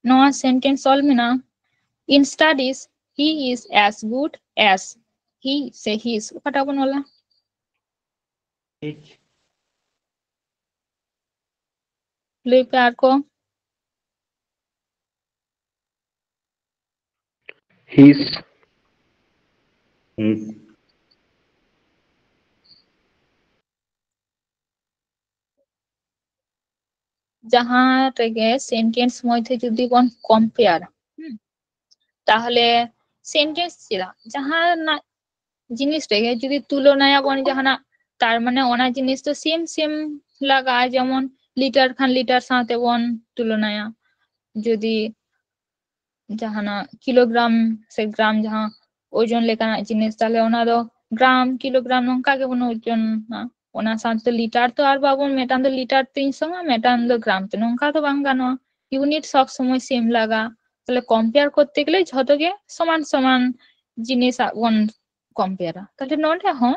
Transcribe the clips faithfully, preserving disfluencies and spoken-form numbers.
ᱱᱚᱣᱟ sentence ᱚᱞ ᱢᱮᱱᱟᱜᱼᱟ, in studies he is as good as he ᱥᱮ his, ᱚᱠᱟᱴᱟᱜ ᱵᱚᱱ ᱚᱞᱟ? His. ᱞᱟᱹᱭ ᱯᱮ ᱟᱨ ᱠᱚ᱾ His. His. ᱡᱟᱦᱟᱸ ᱨᱮᱜᱮ sentence ᱢᱚᱫᱽᱫᱷᱮ ᱡᱩᱫᱤ ᱵᱚᱱ compare, ᱦᱩᱸ, ᱛᱟᱦᱚᱞᱮ sentence ᱪᱮᱫᱟᱜ ᱡᱟᱦᱟᱸ ᱨᱮᱱᱟᱜ ᱡᱤᱱᱤᱥ ᱨᱮᱜᱮ ᱡᱩᱫᱤ ᱛᱩᱞᱚᱱᱟᱭᱟᱵᱚᱱ ᱡᱟᱦᱟᱱᱟᱜ, ᱛᱟᱨ ᱢᱟᱱᱮ ᱚᱱᱟ ᱡᱤᱱᱤᱥ ᱫᱚ same same ᱞᱟᱜᱟᱜᱼᱟ᱾ ᱡᱮᱢᱚᱱ ᱞᱤᱴᱟᱨ ᱠᱷᱟᱱ ᱞᱤᱴᱟᱨ ᱥᱟᱶᱛᱮ ᱵᱚᱱ ᱛᱩᱞᱚᱱᱟᱭᱟ, ᱡᱩᱫᱤ ᱡᱟᱦᱟᱱᱟᱜ ᱠᱤᱞᱳᱜᱨᱟᱢ ᱥᱮ ᱜᱨᱟᱢ ᱡᱟᱦᱟᱸ ᱳᱡᱚᱱ ᱞᱮᱠᱟᱱᱟᱜ ᱡᱤᱱᱤᱥ, ᱛᱟᱦᱞᱮ ᱚᱱᱟ ᱫᱚ ᱜᱨᱟᱢ, ᱠᱤᱞᱳᱜᱨᱟᱢ ᱱᱚᱝᱠᱟ ᱜᱮᱵᱚᱱ ᱳᱡᱚᱱᱟ᱾ ᱚᱱᱟ ᱥᱟᱶᱛᱮ ᱞᱤᱴᱟᱨ ᱛᱚ ᱟᱨ ᱵᱟᱵᱚᱱ, ᱢᱤᱫᱴᱟᱝ ᱫᱚ ᱞᱤᱴᱟᱨ ᱛᱮᱧ ᱥᱚᱝᱟ, ᱢᱤᱫᱴᱟᱝ ᱫᱚ ᱜᱨᱟᱢ ᱛᱮ, ᱱᱚᱝᱠᱟ ᱫᱚ ᱵᱟᱝ ᱜᱟᱱᱚᱜᱼᱟ᱾ ᱤᱭᱩᱱᱤᱴ ᱥᱚᱵ ᱥᱚᱢᱚᱭ ᱥᱮᱢ ᱞᱟᱜᱟ᱾ ᱛᱟᱦᱞᱮ ᱠᱚᱢᱯᱮᱭᱟᱨ ᱠᱚᱨᱛᱮ ᱜᱮᱞᱮ ᱡᱷᱚᱛᱚ ᱜᱮ ᱥᱚᱢᱟᱱ ᱥᱚᱢᱟᱱ ᱡᱤᱱᱤᱥᱟᱜ ᱵᱚᱱ ᱠᱚᱢᱯᱮᱭᱟᱨᱟ᱾ ᱛᱟᱦᱞᱮ ᱱᱚᱰᱮ ᱦᱚᱸ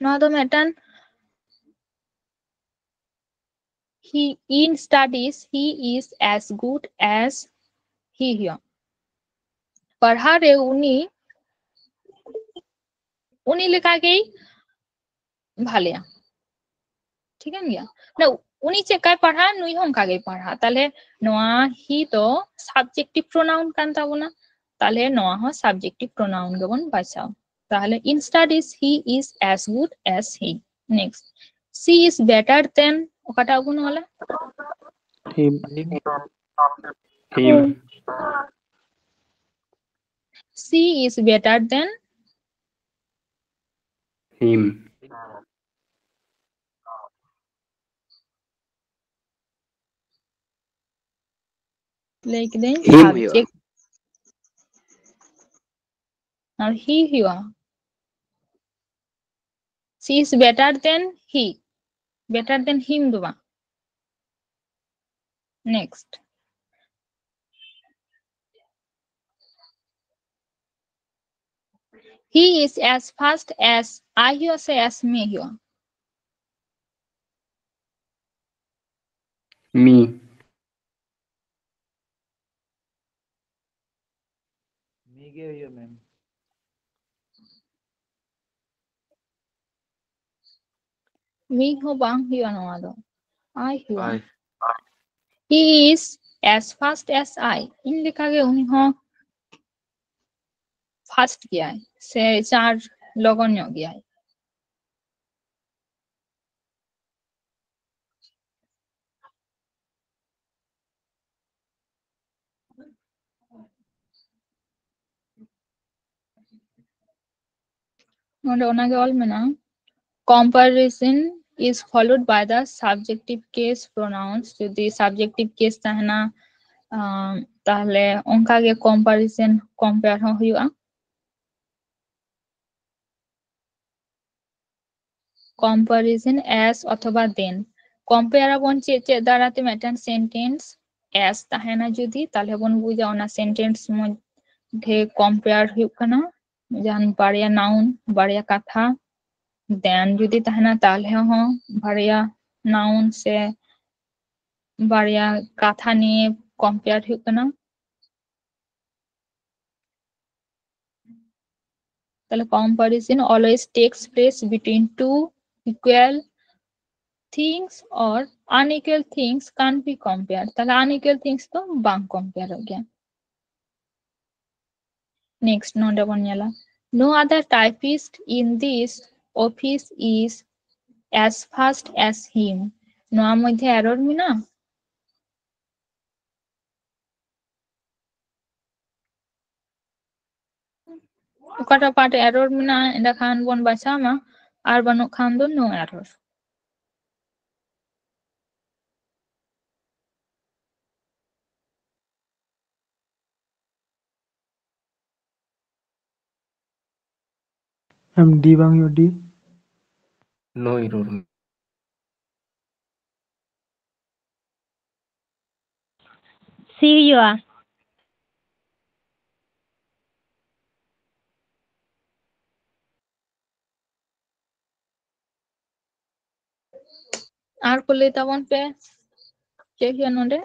ᱱᱚᱣᱟ ᱫᱚ ᱢᱤᱫᱴᱟᱝ he, in studies he is as good as he ᱦᱩᱭᱩᱜᱼᱟ᱾ ᱯᱟᱲᱦᱟᱣ ᱨᱮ ᱩᱱᱤ ᱩᱱᱤ ᱞᱮᱠᱟᱜᱮᱭ ᱵᱷᱟᱞᱮᱭᱟ᱾ ᱴᱷᱤᱠᱟᱹᱱ ᱜᱮᱭᱟ? ᱢᱟᱱᱮ ᱩᱱᱤ ᱪᱮᱫᱠᱟᱭ ᱯᱟᱲᱦᱟᱜᱼᱟ, ᱱᱩᱭ ᱦᱚᱸ ᱚᱱᱠᱟ ᱜᱮᱭ ᱯᱟᱲᱦᱟᱜᱼᱟ᱾ ᱛᱟᱦᱞᱮ ᱱᱚᱣᱟ he ᱫᱚ subjective pronoun ᱠᱟᱱ ᱛᱟᱵᱚᱱᱟ᱾ ᱛᱟᱦᱞᱮ ᱱᱚᱣᱟ ᱦᱚᱸ subjective pronoun ᱜᱮᱵᱚᱱ ᱵᱟᱪᱷᱟᱣᱟ᱾ ᱛᱟᱦᱞᱮ in studies he is as good as he. Next, she is better than, ᱚᱠᱟᱴᱟᱜ ᱵᱚᱱ ᱚᱞᱟ? Him. Him. She is better than Him. ᱞᱟᱹᱭ ᱠᱤᱫᱟᱹᱧ Him ᱦᱩᱭᱩᱜᱼᱟ᱾ Subject ᱟᱨ he ᱦᱩᱭᱩᱜᱼᱟ᱾ She is better than he. Better than him ᱫᱚ ᱵᱟᱝ᱾ Next. He is as fast as I ᱦᱩᱭᱩᱜᱼᱟ ᱥᱮ as me ᱦᱩᱭᱩᱜᱼᱟ? Me. ᱜᱮ ᱦᱩᱭᱩᱜᱼᱟ ᱢᱮᱢ᱾ ᱢᱤ ᱦᱚᱸ ᱵᱟᱝ ᱦᱩᱭᱩᱜᱼᱟ ᱱᱚᱣᱟ ᱫᱚ, ᱟᱭ ᱦᱩᱭᱩᱜᱼᱟ᱾ ᱟᱭ᱾ He is as fast as I. ᱤᱧ ᱞᱮᱠᱟᱜᱮ ᱩᱱᱤ ᱦᱚᱸ ᱯᱷᱟᱥᱴ ᱜᱮᱭᱟᱭ ᱥᱮ ᱪᱟᱬ ᱞᱚᱜᱚᱱ ᱧᱚᱜ ᱜᱮᱭᱟᱭ᱾ ᱱᱚᱰᱮ ᱚᱱᱟᱜᱮ ᱚᱞ ᱢᱮᱱᱟᱜᱼᱟ, comparison is followed by the subjective case pronouns. ᱡᱩᱫᱤ subjective case ᱛᱟᱦᱮᱱᱟ, ᱟᱸ, ᱛᱟᱦᱞᱮ ᱚᱱᱠᱟᱜᱮ comparison, compare ᱦᱚᱸ ᱦᱩᱭᱩᱜᱼᱟ᱾ Comparison as ᱚᱛᱷᱚᱵᱟ than. Compare ᱟᱵᱚᱱ ᱪᱮᱫ ᱪᱮᱫ ᱫᱟᱨᱟᱭᱛᱮ? ᱢᱤᱫᱴᱟᱝ sentence as ᱛᱟᱦᱮᱱᱟ ᱡᱩᱫᱤ, ᱛᱟᱦᱞᱮ ᱵᱚᱱ ᱵᱩᱡᱟ ᱚᱱᱟ sentence ᱢᱚᱫᱽᱫᱷᱮ compare ᱦᱩᱭᱩᱜ ᱠᱟᱱᱟ, ᱡᱟᱦᱟᱱ ᱵᱟᱨᱭᱟ noun, ᱵᱟᱨᱭᱟ ᱠᱟᱛᱷᱟ, than ᱡᱩᱫᱤ ᱛᱟᱦᱮᱱᱟ ᱛᱟᱦᱞᱮ ᱦᱚᱸ ᱵᱟᱨᱭᱟ noun ᱥᱮ ᱵᱟᱨᱭᱟ ᱠᱟᱛᱷᱟ ᱱᱤᱭᱮ compare ᱦᱩᱭᱩᱜ ᱠᱟᱱᱟ᱾ ᱛᱟᱦᱞᱮ comparison always takes place between two equal things or unequal things can't be compared. ᱛᱟᱦᱞᱮ unequal things ᱫᱚ ᱵᱟᱝ compareᱚᱜ ᱜᱮᱭᱟ᱾ Next ᱱᱚᱰᱮ ᱵᱚᱱ ᱧᱮᱞᱟ, no other typist in this office is as fast as him. ᱱᱚᱣᱟ ᱢᱚᱫᱽᱫᱷᱮ error ᱢᱮᱱᱟᱜᱼᱟ? ᱚᱠᱟᱴᱟᱜ part ᱨᱮ error ᱢᱮᱱᱟᱜᱼᱟ, ᱮᱸᱰᱮᱠᱷᱟᱱ ᱵᱚᱱ ᱵᱟᱪᱷᱟᱣ ᱢᱟ, ᱟᱨ ᱵᱟᱹᱱᱩᱜ ᱠᱷᱟᱱ ᱫᱚ no error᱾ ᱮᱢ D ᱵᱟᱝ ᱦᱩᱭᱩᱜᱼᱟ, D? No error. C ᱦᱩᱭᱩᱜᱼᱟ᱾ ᱟᱨ ᱠᱚ ᱞᱟᱹᱭ ᱛᱟᱵᱚᱱ ᱯᱮ, ᱪᱮᱫ ᱦᱩᱭᱩᱜᱼᱟ ᱱᱚᱰᱮ?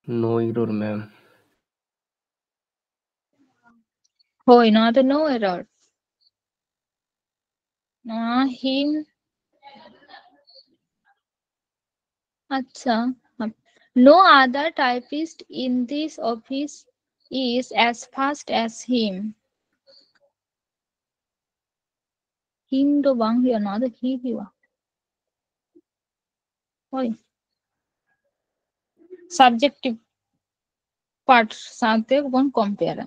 No error, ma'am. ᱦᱳᱭ, ᱱᱚᱣᱟ ᱫᱚ no error᱾ ᱱᱚᱣᱟ him, ᱟᱪᱪᱷᱟ, no other typist in this office is as fast as him. Him ᱫᱚ ᱵᱟᱝ ᱦᱩᱭᱩᱜᱼᱟ, ᱱᱚᱣᱟ ᱫᱚ he ᱦᱩᱭᱩᱜᱼᱟ᱾ ᱦᱳᱭ, subjective part ᱥᱟᱶᱛᱮ ᱵᱚᱱ compare ᱟ᱾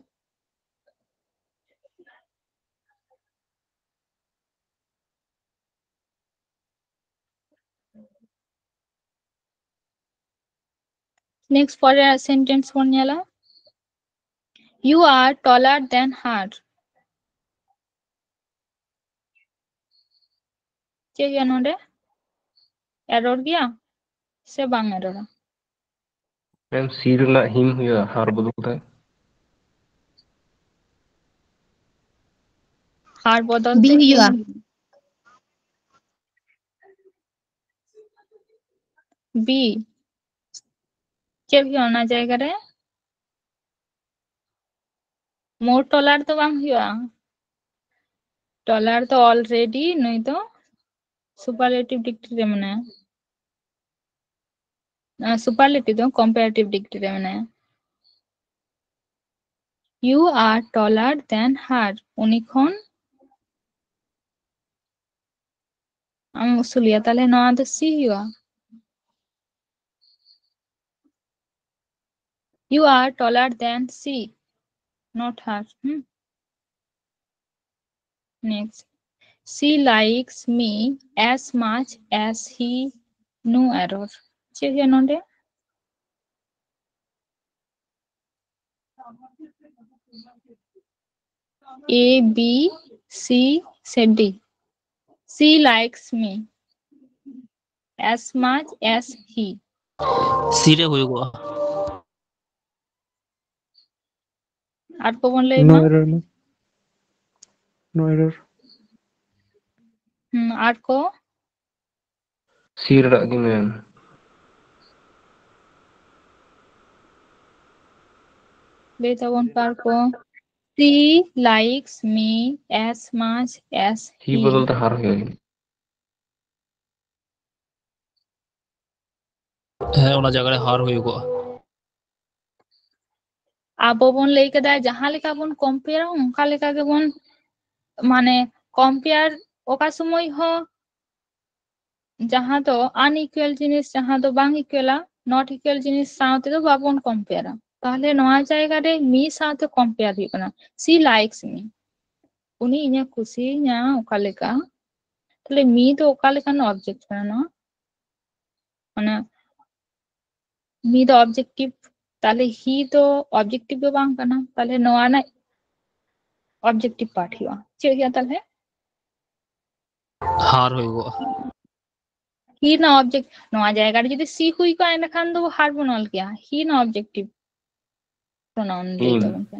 Next, ᱯᱚᱨᱮᱨ sentence ᱵᱚᱱ ᱧᱮᱞᱟ, "You are taller than her." ᱪᱮᱫ ᱜᱮᱭᱟ ᱱᱚᱰᱮ? Error ᱜᱮᱭᱟ ᱥᱮ ᱵᱟᱝ error ᱟ? ᱢᱮᱢ, ᱥᱤ ᱨᱮᱱᱟᱜ ᱦᱤᱢ ᱦᱩᱭᱩᱜᱼᱟ, ᱦᱟᱨ ᱵᱚᱫᱚᱞ ᱛᱮ᱾ ᱦᱟᱨ ᱵᱚᱫᱚᱞ ᱵᱤ ᱛᱮ ᱦᱩᱭᱩᱜᱼᱟ᱾ ᱦᱤᱢ᱾ ᱵᱤ᱾ ᱪᱮᱫ ᱦᱩᱭᱩᱜᱼᱟ ᱚᱱᱟ ᱡᱟᱭᱜᱟ ᱨᱮ? ᱢᱳᱨ ᱴᱚᱞᱟᱨ ᱫᱚ ᱵᱟᱝ ᱦᱩᱭᱩᱜᱼᱟ᱾ ᱴᱚᱞᱟᱨ ᱫᱚ already ᱱᱩᱭ ᱫᱚ superlative degree ᱨᱮ ᱢᱮᱱᱟᱭᱟ᱾ ᱟᱨ superlative ᱫᱚ comparative degree ᱨᱮ ᱢᱮᱱᱟᱭᱟ᱾ You are taller than her. ᱩᱱᱤ ᱠᱷᱚᱱ ᱟᱢ ᱩᱥᱩᱞ ᱜᱮᱭᱟ, ᱛᱟᱦᱞᱮ ᱱᱚᱣᱟ ᱫᱚ ᱥᱤ ᱦᱩᱭᱩᱜᱼᱟ᱾ You are taller than she, not her. ᱦᱩᱸ? Next. She likes me as much as he. No error. ᱪᱮᱫ ᱦᱩᱭᱩᱜᱼᱟ ᱱᱚᱰᱮ? A, B, C ᱥᱮ D? She likes me as much as he. C ᱨᱮ ᱦᱩᱭᱩᱜᱚᱜᱼᱟ᱾ ᱟᱨ ᱠᱚᱵᱚᱱ ᱞᱟᱹᱭ No ᱢᱟ᱾ error, ma'am. No error. ᱦᱩᱸ, ᱟᱨ ᱠᱚ C ᱨᱮᱱᱟᱜ ᱜᱮ ᱢᱮᱢ᱾ ᱞᱟᱹᱭ ᱛᱟᱵᱚᱱ ᱯᱮ ᱟᱨ ᱠᱚ᱾ She likes me as much as C he. ᱵᱚᱫᱚᱞ ᱛᱮ ᱦᱟᱨ ᱦᱩᱭᱩᱜᱼᱟ᱾ ᱦᱮᱸ, ᱚᱱᱟ ᱡᱟᱭᱜᱟ ᱨᱮ ᱦᱟᱨ ᱦᱩᱭᱩᱜᱚᱜᱼᱟ᱾ ᱟᱵᱚ ᱵᱚᱱ ᱞᱟᱹᱭ ᱠᱮᱫᱟ ᱡᱟᱦᱟᱸ ᱞᱮᱠᱟ ᱵᱚᱱ ᱠᱚᱢᱯᱮᱭᱟᱨᱟ ᱚᱱᱠᱟ ᱞᱮᱠᱟ ᱜᱮᱵᱚᱱ, ᱢᱟᱱᱮ ᱠᱚᱢᱯᱮᱭᱟᱨ ᱚᱠᱟ ᱥᱚᱢᱚᱭ ᱦᱚᱸ ᱡᱟᱦᱟᱸ ᱫᱚ ᱟᱱᱤᱠᱩᱭᱟᱞ ᱡᱤᱱᱤᱥ, ᱡᱟᱦᱟᱸ ᱫᱚ ᱵᱟᱝ ᱤᱠᱩᱭᱟᱞᱟ, ᱱᱚᱴ ᱤᱠᱩᱭᱟᱞ ᱡᱤᱱᱤᱥ ᱥᱟᱶ ᱛᱮᱫᱚ ᱵᱟᱵᱚᱱ ᱠᱚᱢᱯᱮᱭᱟᱨᱟ᱾ ᱛᱟᱦᱚᱞᱮ ᱱᱚᱣᱟ ᱡᱟᱭᱜᱟ ᱨᱮ ᱢᱤ ᱥᱟᱶᱛᱮ ᱠᱚᱢᱯᱮᱭᱟᱨ ᱦᱩᱭᱩᱜ ᱠᱟᱱᱟ, she likes me, ᱩᱱᱤ ᱤᱧᱮ ᱠᱩᱥᱤᱭᱟᱹᱧᱟ ᱚᱠᱟ ᱞᱮᱠᱟ᱾ ᱛᱟᱦᱚᱞᱮ ᱢᱤ ᱫᱚ ᱚᱠᱟ ᱞᱮᱠᱟᱱ ᱚᱵᱡᱮᱠᱴ ᱠᱟᱱᱟ ᱱᱚᱣᱟ? ᱢᱟᱱᱮ ᱢᱤ ᱫᱚ ᱚᱵᱡᱮᱠᱴᱤᱵᱷ, ᱛᱟᱦᱚᱞᱮ ᱦᱤ ᱫᱚ ᱚᱵᱡᱮᱠᱴᱤᱵᱷ ᱫᱚ ᱵᱟᱝ ᱠᱟᱱᱟ᱾ ᱛᱟᱦᱚᱞᱮ ᱱᱚᱣᱟ ᱨᱮᱱᱟᱜ ᱚᱵᱡᱮᱠᱴᱤᱵᱷ ᱯᱟᱨᱴ ᱦᱩᱭᱩᱜᱼᱟ᱾ ᱪᱮᱫ ᱦᱩᱭᱩᱜᱼᱟ ᱛᱟᱦᱚᱞᱮ? ᱦᱟᱨ ᱦᱩᱭᱩᱜᱚᱜᱼᱟ᱾ ᱦᱤ ᱨᱮᱱᱟᱜ ᱚᱵᱡᱮᱠᱴ, ᱱᱚᱣᱟ ᱡᱟᱭᱜᱟ ᱨᱮ ᱡᱩᱫᱤ ᱥᱤ ᱦᱩᱭ ᱠᱚᱜᱼᱟ ᱮᱸᱰᱮᱠᱷᱟᱱ ᱫᱚ ᱦᱟᱨ ᱵᱚᱱ ᱚᱞ ᱠᱮᱭᱟ᱾ ᱦᱤ ᱨᱮᱱᱟᱜ ᱚᱵᱡᱮᱠᱴᱤᱵᱷ ᱯᱨᱚᱱᱟᱣᱩᱱ ᱞᱟᱹᱭ Him. ᱛᱟᱵᱚᱱ ᱯᱮ᱾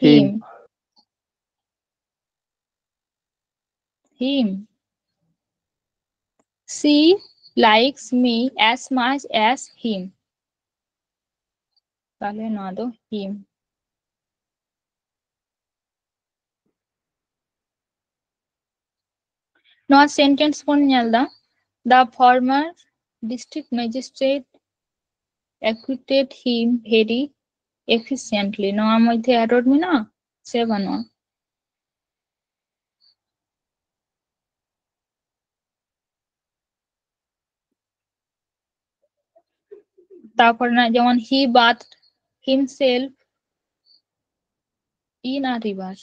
Him. Him. Him. She likes me as much as him. ᱛᱟᱦᱞᱮ ᱱᱚᱣᱟ ᱫᱚ him. ᱱᱚᱣᱟ ᱥᱮᱱᱴᱮᱱᱥ ᱵᱚᱱ ᱧᱮᱞ ᱫᱟ, the former district magistrate acquitted him very efficiently. ᱱᱚᱣᱟ ᱢᱚᱫᱽᱫᱷᱮ ᱮᱨᱚᱨ ᱢᱮᱱᱟᱜᱼᱟ ᱥᱮ ᱵᱟᱹᱱᱩᱜᱼᱟ? ᱛᱟᱨᱯᱚᱨ ᱨᱮᱱᱟᱜ ᱡᱮᱢᱚᱱ he bathed himself in a river.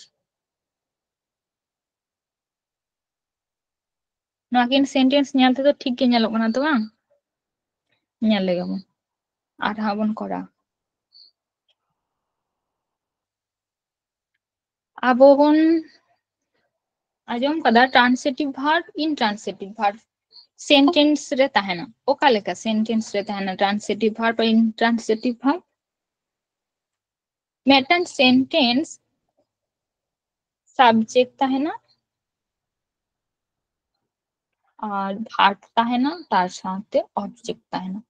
ᱱᱚᱣᱟ ᱠᱤᱱ ᱥᱮᱱᱴᱮᱱᱥ ᱧᱮᱞ ᱛᱮᱫᱚ ᱴᱷᱤᱠ ᱜᱮ ᱧᱮᱞᱚᱜ ᱠᱟᱱᱟ ᱛᱚ, ᱵᱟᱝ? ᱧᱮᱞ ᱞᱮᱜᱮ ᱵᱚᱱ, ᱟᱨ ᱦᱟᱸᱜ ᱵᱚᱱ ᱠᱚᱨᱟᱣᱟ᱾ ᱟᱵᱚ ᱵᱚᱱ ᱟᱸᱡᱚᱢ ᱠᱟᱫᱟ transitive verb, intransitive verb sentence ᱨᱮ ᱛᱟᱦᱮᱱᱟ᱾ ᱚᱠᱟ ᱞᱮᱠᱟ ᱥᱮᱱᱴᱮᱱᱥ ᱨᱮ ᱛᱟᱦᱮᱱᱟ transitive verb ᱟᱨ intransitive verb? ᱢᱤᱫᱴᱟᱝ ᱥᱮᱱᱴᱮᱱᱥ ᱥᱟᱵᱡᱮᱠᱴ ᱛᱟᱦᱮᱱᱟ ᱟᱨ ᱵᱷᱟᱨᱵ ᱛᱟᱦᱮᱱᱟ, ᱛᱟᱨ ᱥᱟᱶᱛᱮ ᱚᱵᱡᱮᱠᱴ ᱛᱟᱦᱮᱱᱟ᱾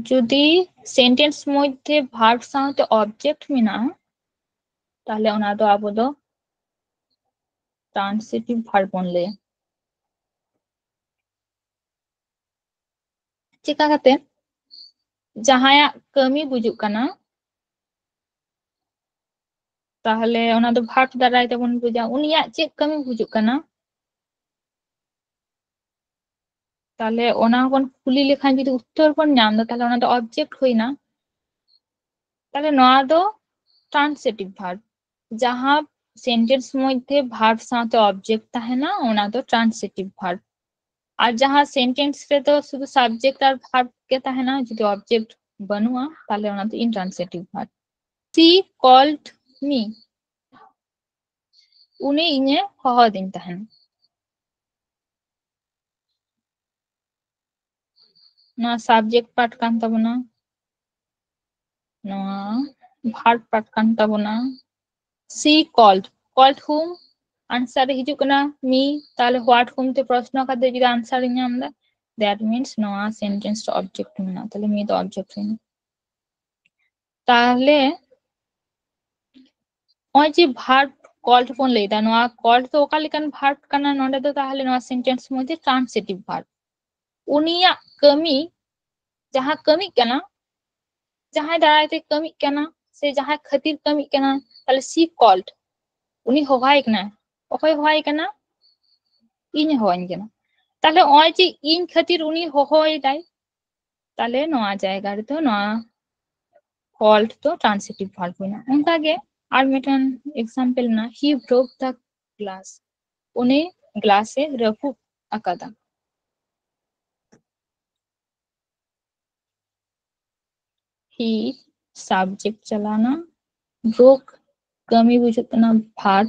ᱡᱩᱫᱤ ᱥᱮᱱᱴᱮᱱᱥ ᱢᱚᱫᱽᱫᱷᱮ ᱵᱷᱟᱨᱵ ᱥᱟᱶᱛᱮ ᱚᱵᱡᱮᱠᱴ ᱢᱮᱱᱟᱜᱼᱟ, ᱛᱟᱦᱞᱮ ᱚᱱᱟ ᱫᱚ ᱟᱵᱚ ᱫᱚ transitive verb ᱵᱚᱱ ᱞᱟᱹᱭᱟ᱾ ᱪᱮᱠᱟ ᱠᱟᱛᱮ? ᱡᱟᱦᱟᱸᱭᱟᱜ ᱠᱟᱹᱢᱤ ᱵᱩᱡᱩᱜ ᱠᱟᱱᱟ, ᱛᱟᱦᱞᱮ ᱚᱱᱟ ᱫᱚ ᱵᱷᱟᱨᱵ ᱫᱟᱨᱟᱭ ᱛᱮᱵᱚᱱ ᱵᱩᱡᱟ ᱩᱱᱤᱭᱟᱜ ᱪᱮᱫ ᱠᱟᱹᱢᱤ ᱵᱩᱡᱩᱜ ᱠᱟᱱᱟ᱾ ᱛᱟᱦᱞᱮ ᱚᱱᱟ ᱵᱚᱱ ᱠᱩᱞᱤ ᱞᱮᱠᱷᱟᱱ ᱡᱩᱫᱤ ᱩᱛᱛᱚᱨ ᱵᱚᱱ ᱧᱟᱢ ᱮᱫᱟ, ᱛᱟᱦᱞᱮ ᱚᱱᱟ ᱫᱚ ᱚᱵᱡᱮᱠᱴ ᱦᱩᱭᱱᱟ᱾ ᱛᱟᱦᱞᱮ ᱱᱚᱣᱟ ᱫᱚ transitive verb᱾ ᱡᱟᱦᱟᱸ ᱥᱮᱱᱴᱮᱱᱥ ᱢᱚᱫᱽᱫᱷᱮ ᱵᱷᱟᱨᱵ ᱥᱟᱶᱛᱮ ᱚᱵᱡᱮᱠᱴ ᱛᱟᱦᱮᱱᱟ, ᱚᱱᱟ ᱫᱚ transitive verb᱾ ᱟᱨ ᱡᱟᱦᱟᱸ ᱥᱮᱱᱴᱮᱱᱥ ᱨᱮᱫᱚ ᱥᱩᱫᱷᱩ ᱥᱟᱵᱡᱮᱠᱴ ᱟᱨ ᱵᱷᱟᱨᱵ ᱜᱮ ᱛᱟᱦᱮᱱᱟ, ᱡᱩᱫᱤ ᱚᱵᱡᱮᱠᱴ ᱵᱟᱹᱱᱩᱜᱼᱟ, ᱛᱟᱦᱞᱮ ᱚᱱᱟ ᱫᱚ intransitive verb᱾ She called me, ᱩᱱᱤ ᱤᱧᱮ ᱦᱚᱦᱚ ᱟᱹᱫᱤᱧ ᱛᱟᱦᱮᱱ᱾ ᱱᱚᱣᱟ ᱥᱟᱵᱡᱮᱠᱴ ᱯᱟᱨᱴ ᱠᱟᱱ ᱛᱟᱵᱚᱱᱟ, ᱱᱚᱣᱟ ᱵᱷᱟᱨᱵ ᱯᱟᱨᱴ ᱠᱟᱱ ᱛᱟᱵᱚᱱᱟ᱾ She called, called whom? ᱟᱱᱥᱟᱨ ᱨᱮ ᱦᱤᱡᱩᱜ ᱠᱟᱱᱟ me, ᱛᱟᱦᱞᱮ what whom ᱛᱮ ᱯᱨᱚᱥᱱᱚ ᱠᱟᱛᱮ ᱡᱩᱫᱤ ᱟᱱᱥᱟᱨ ᱤᱧ ᱧᱟᱢ ᱮᱫᱟ, that means ᱱᱚᱣᱟ ᱥᱮᱱᱴᱮᱱᱥ ᱨᱮ ᱚᱵᱡᱮᱠᱴ ᱢᱮᱱᱟᱜᱼᱟ, ᱛᱟᱦᱞᱮ me ᱫᱚ ᱚᱵᱡᱮᱠᱴ ᱦᱩᱭᱱᱟ᱾ ᱛᱟᱦᱞᱮ ᱱᱚᱜᱼᱚᱭ ᱡᱮ ᱵᱷᱟᱨᱵ ᱠᱚᱞᱰ ᱵᱚᱱ ᱞᱟᱹᱭᱫᱟ, ᱱᱚᱣᱟ ᱠᱚᱞᱰ ᱫᱚ ᱚᱠᱟ ᱞᱮᱠᱟᱱ ᱵᱷᱟᱨᱵ ᱠᱟᱱᱟ? ᱱᱚᱰᱮ ᱫᱚ ᱛᱟᱦᱞᱮ ᱱᱚᱣᱟ ᱥᱮᱱᱴᱮᱱᱥ ᱢᱚᱫᱽᱫᱷᱮ transitive verb, ᱩᱱᱤᱭᱟᱜ ᱠᱟᱹᱢᱤ, ᱡᱟᱦᱟᱸ ᱠᱟᱹᱢᱤᱜ ᱠᱟᱱᱟ, ᱡᱟᱦᱟᱸᱭ ᱫᱟᱨᱟᱭ ᱛᱮ ᱠᱟᱹᱢᱤᱜ ᱠᱟᱱᱟ ᱥᱮ ᱡᱟᱦᱟᱸᱭ ᱠᱷᱟᱹᱛᱤᱨ ᱠᱟᱹᱢᱤᱜ ᱠᱟᱱᱟ, ᱛᱟᱦᱞᱮ she called, ᱩᱱᱤ ᱦᱚᱦᱚᱣᱟᱭ ᱠᱟᱱᱟ᱾ ᱚᱠᱚᱭ ᱦᱚᱦᱚᱣᱟᱭ ᱠᱟᱱᱟ? ᱤᱧ ᱦᱚᱦᱚᱣᱟᱹᱧ ᱠᱟᱱᱟ᱾ ᱛᱟᱦᱞᱮ ᱱᱚᱜᱼᱚᱭ ᱡᱮ ᱤᱧ ᱠᱷᱟᱹᱛᱤᱨ ᱩᱱᱤ ᱦᱚᱦᱚᱭᱮᱫᱟᱭ, ᱛᱟᱦᱞᱮ ᱱᱚᱣᱟ ᱡᱟᱭᱜᱟ ᱨᱮᱫᱚ ᱱᱚᱣᱟ ᱠᱚᱞᱰ ᱫᱚ transitive verb ᱦᱩᱭᱱᱟ᱾ ᱚᱱᱠᱟᱜᱮ ᱟᱨ ᱢᱤᱫᱴᱟᱝ example ᱢᱮᱱᱟᱜᱼᱟ, he broke the glass, ᱩᱱᱤ ᱜᱞᱟᱥ ᱮ ᱨᱟᱹᱯᱩᱫ ᱟᱠᱟᱫᱟ᱾ He, subject ᱪᱟᱞᱟᱣᱱᱟ, broke, ᱠᱟᱹᱢᱤ ᱵᱩᱡᱷᱟᱹᱜ ᱠᱟᱱᱟ, verb,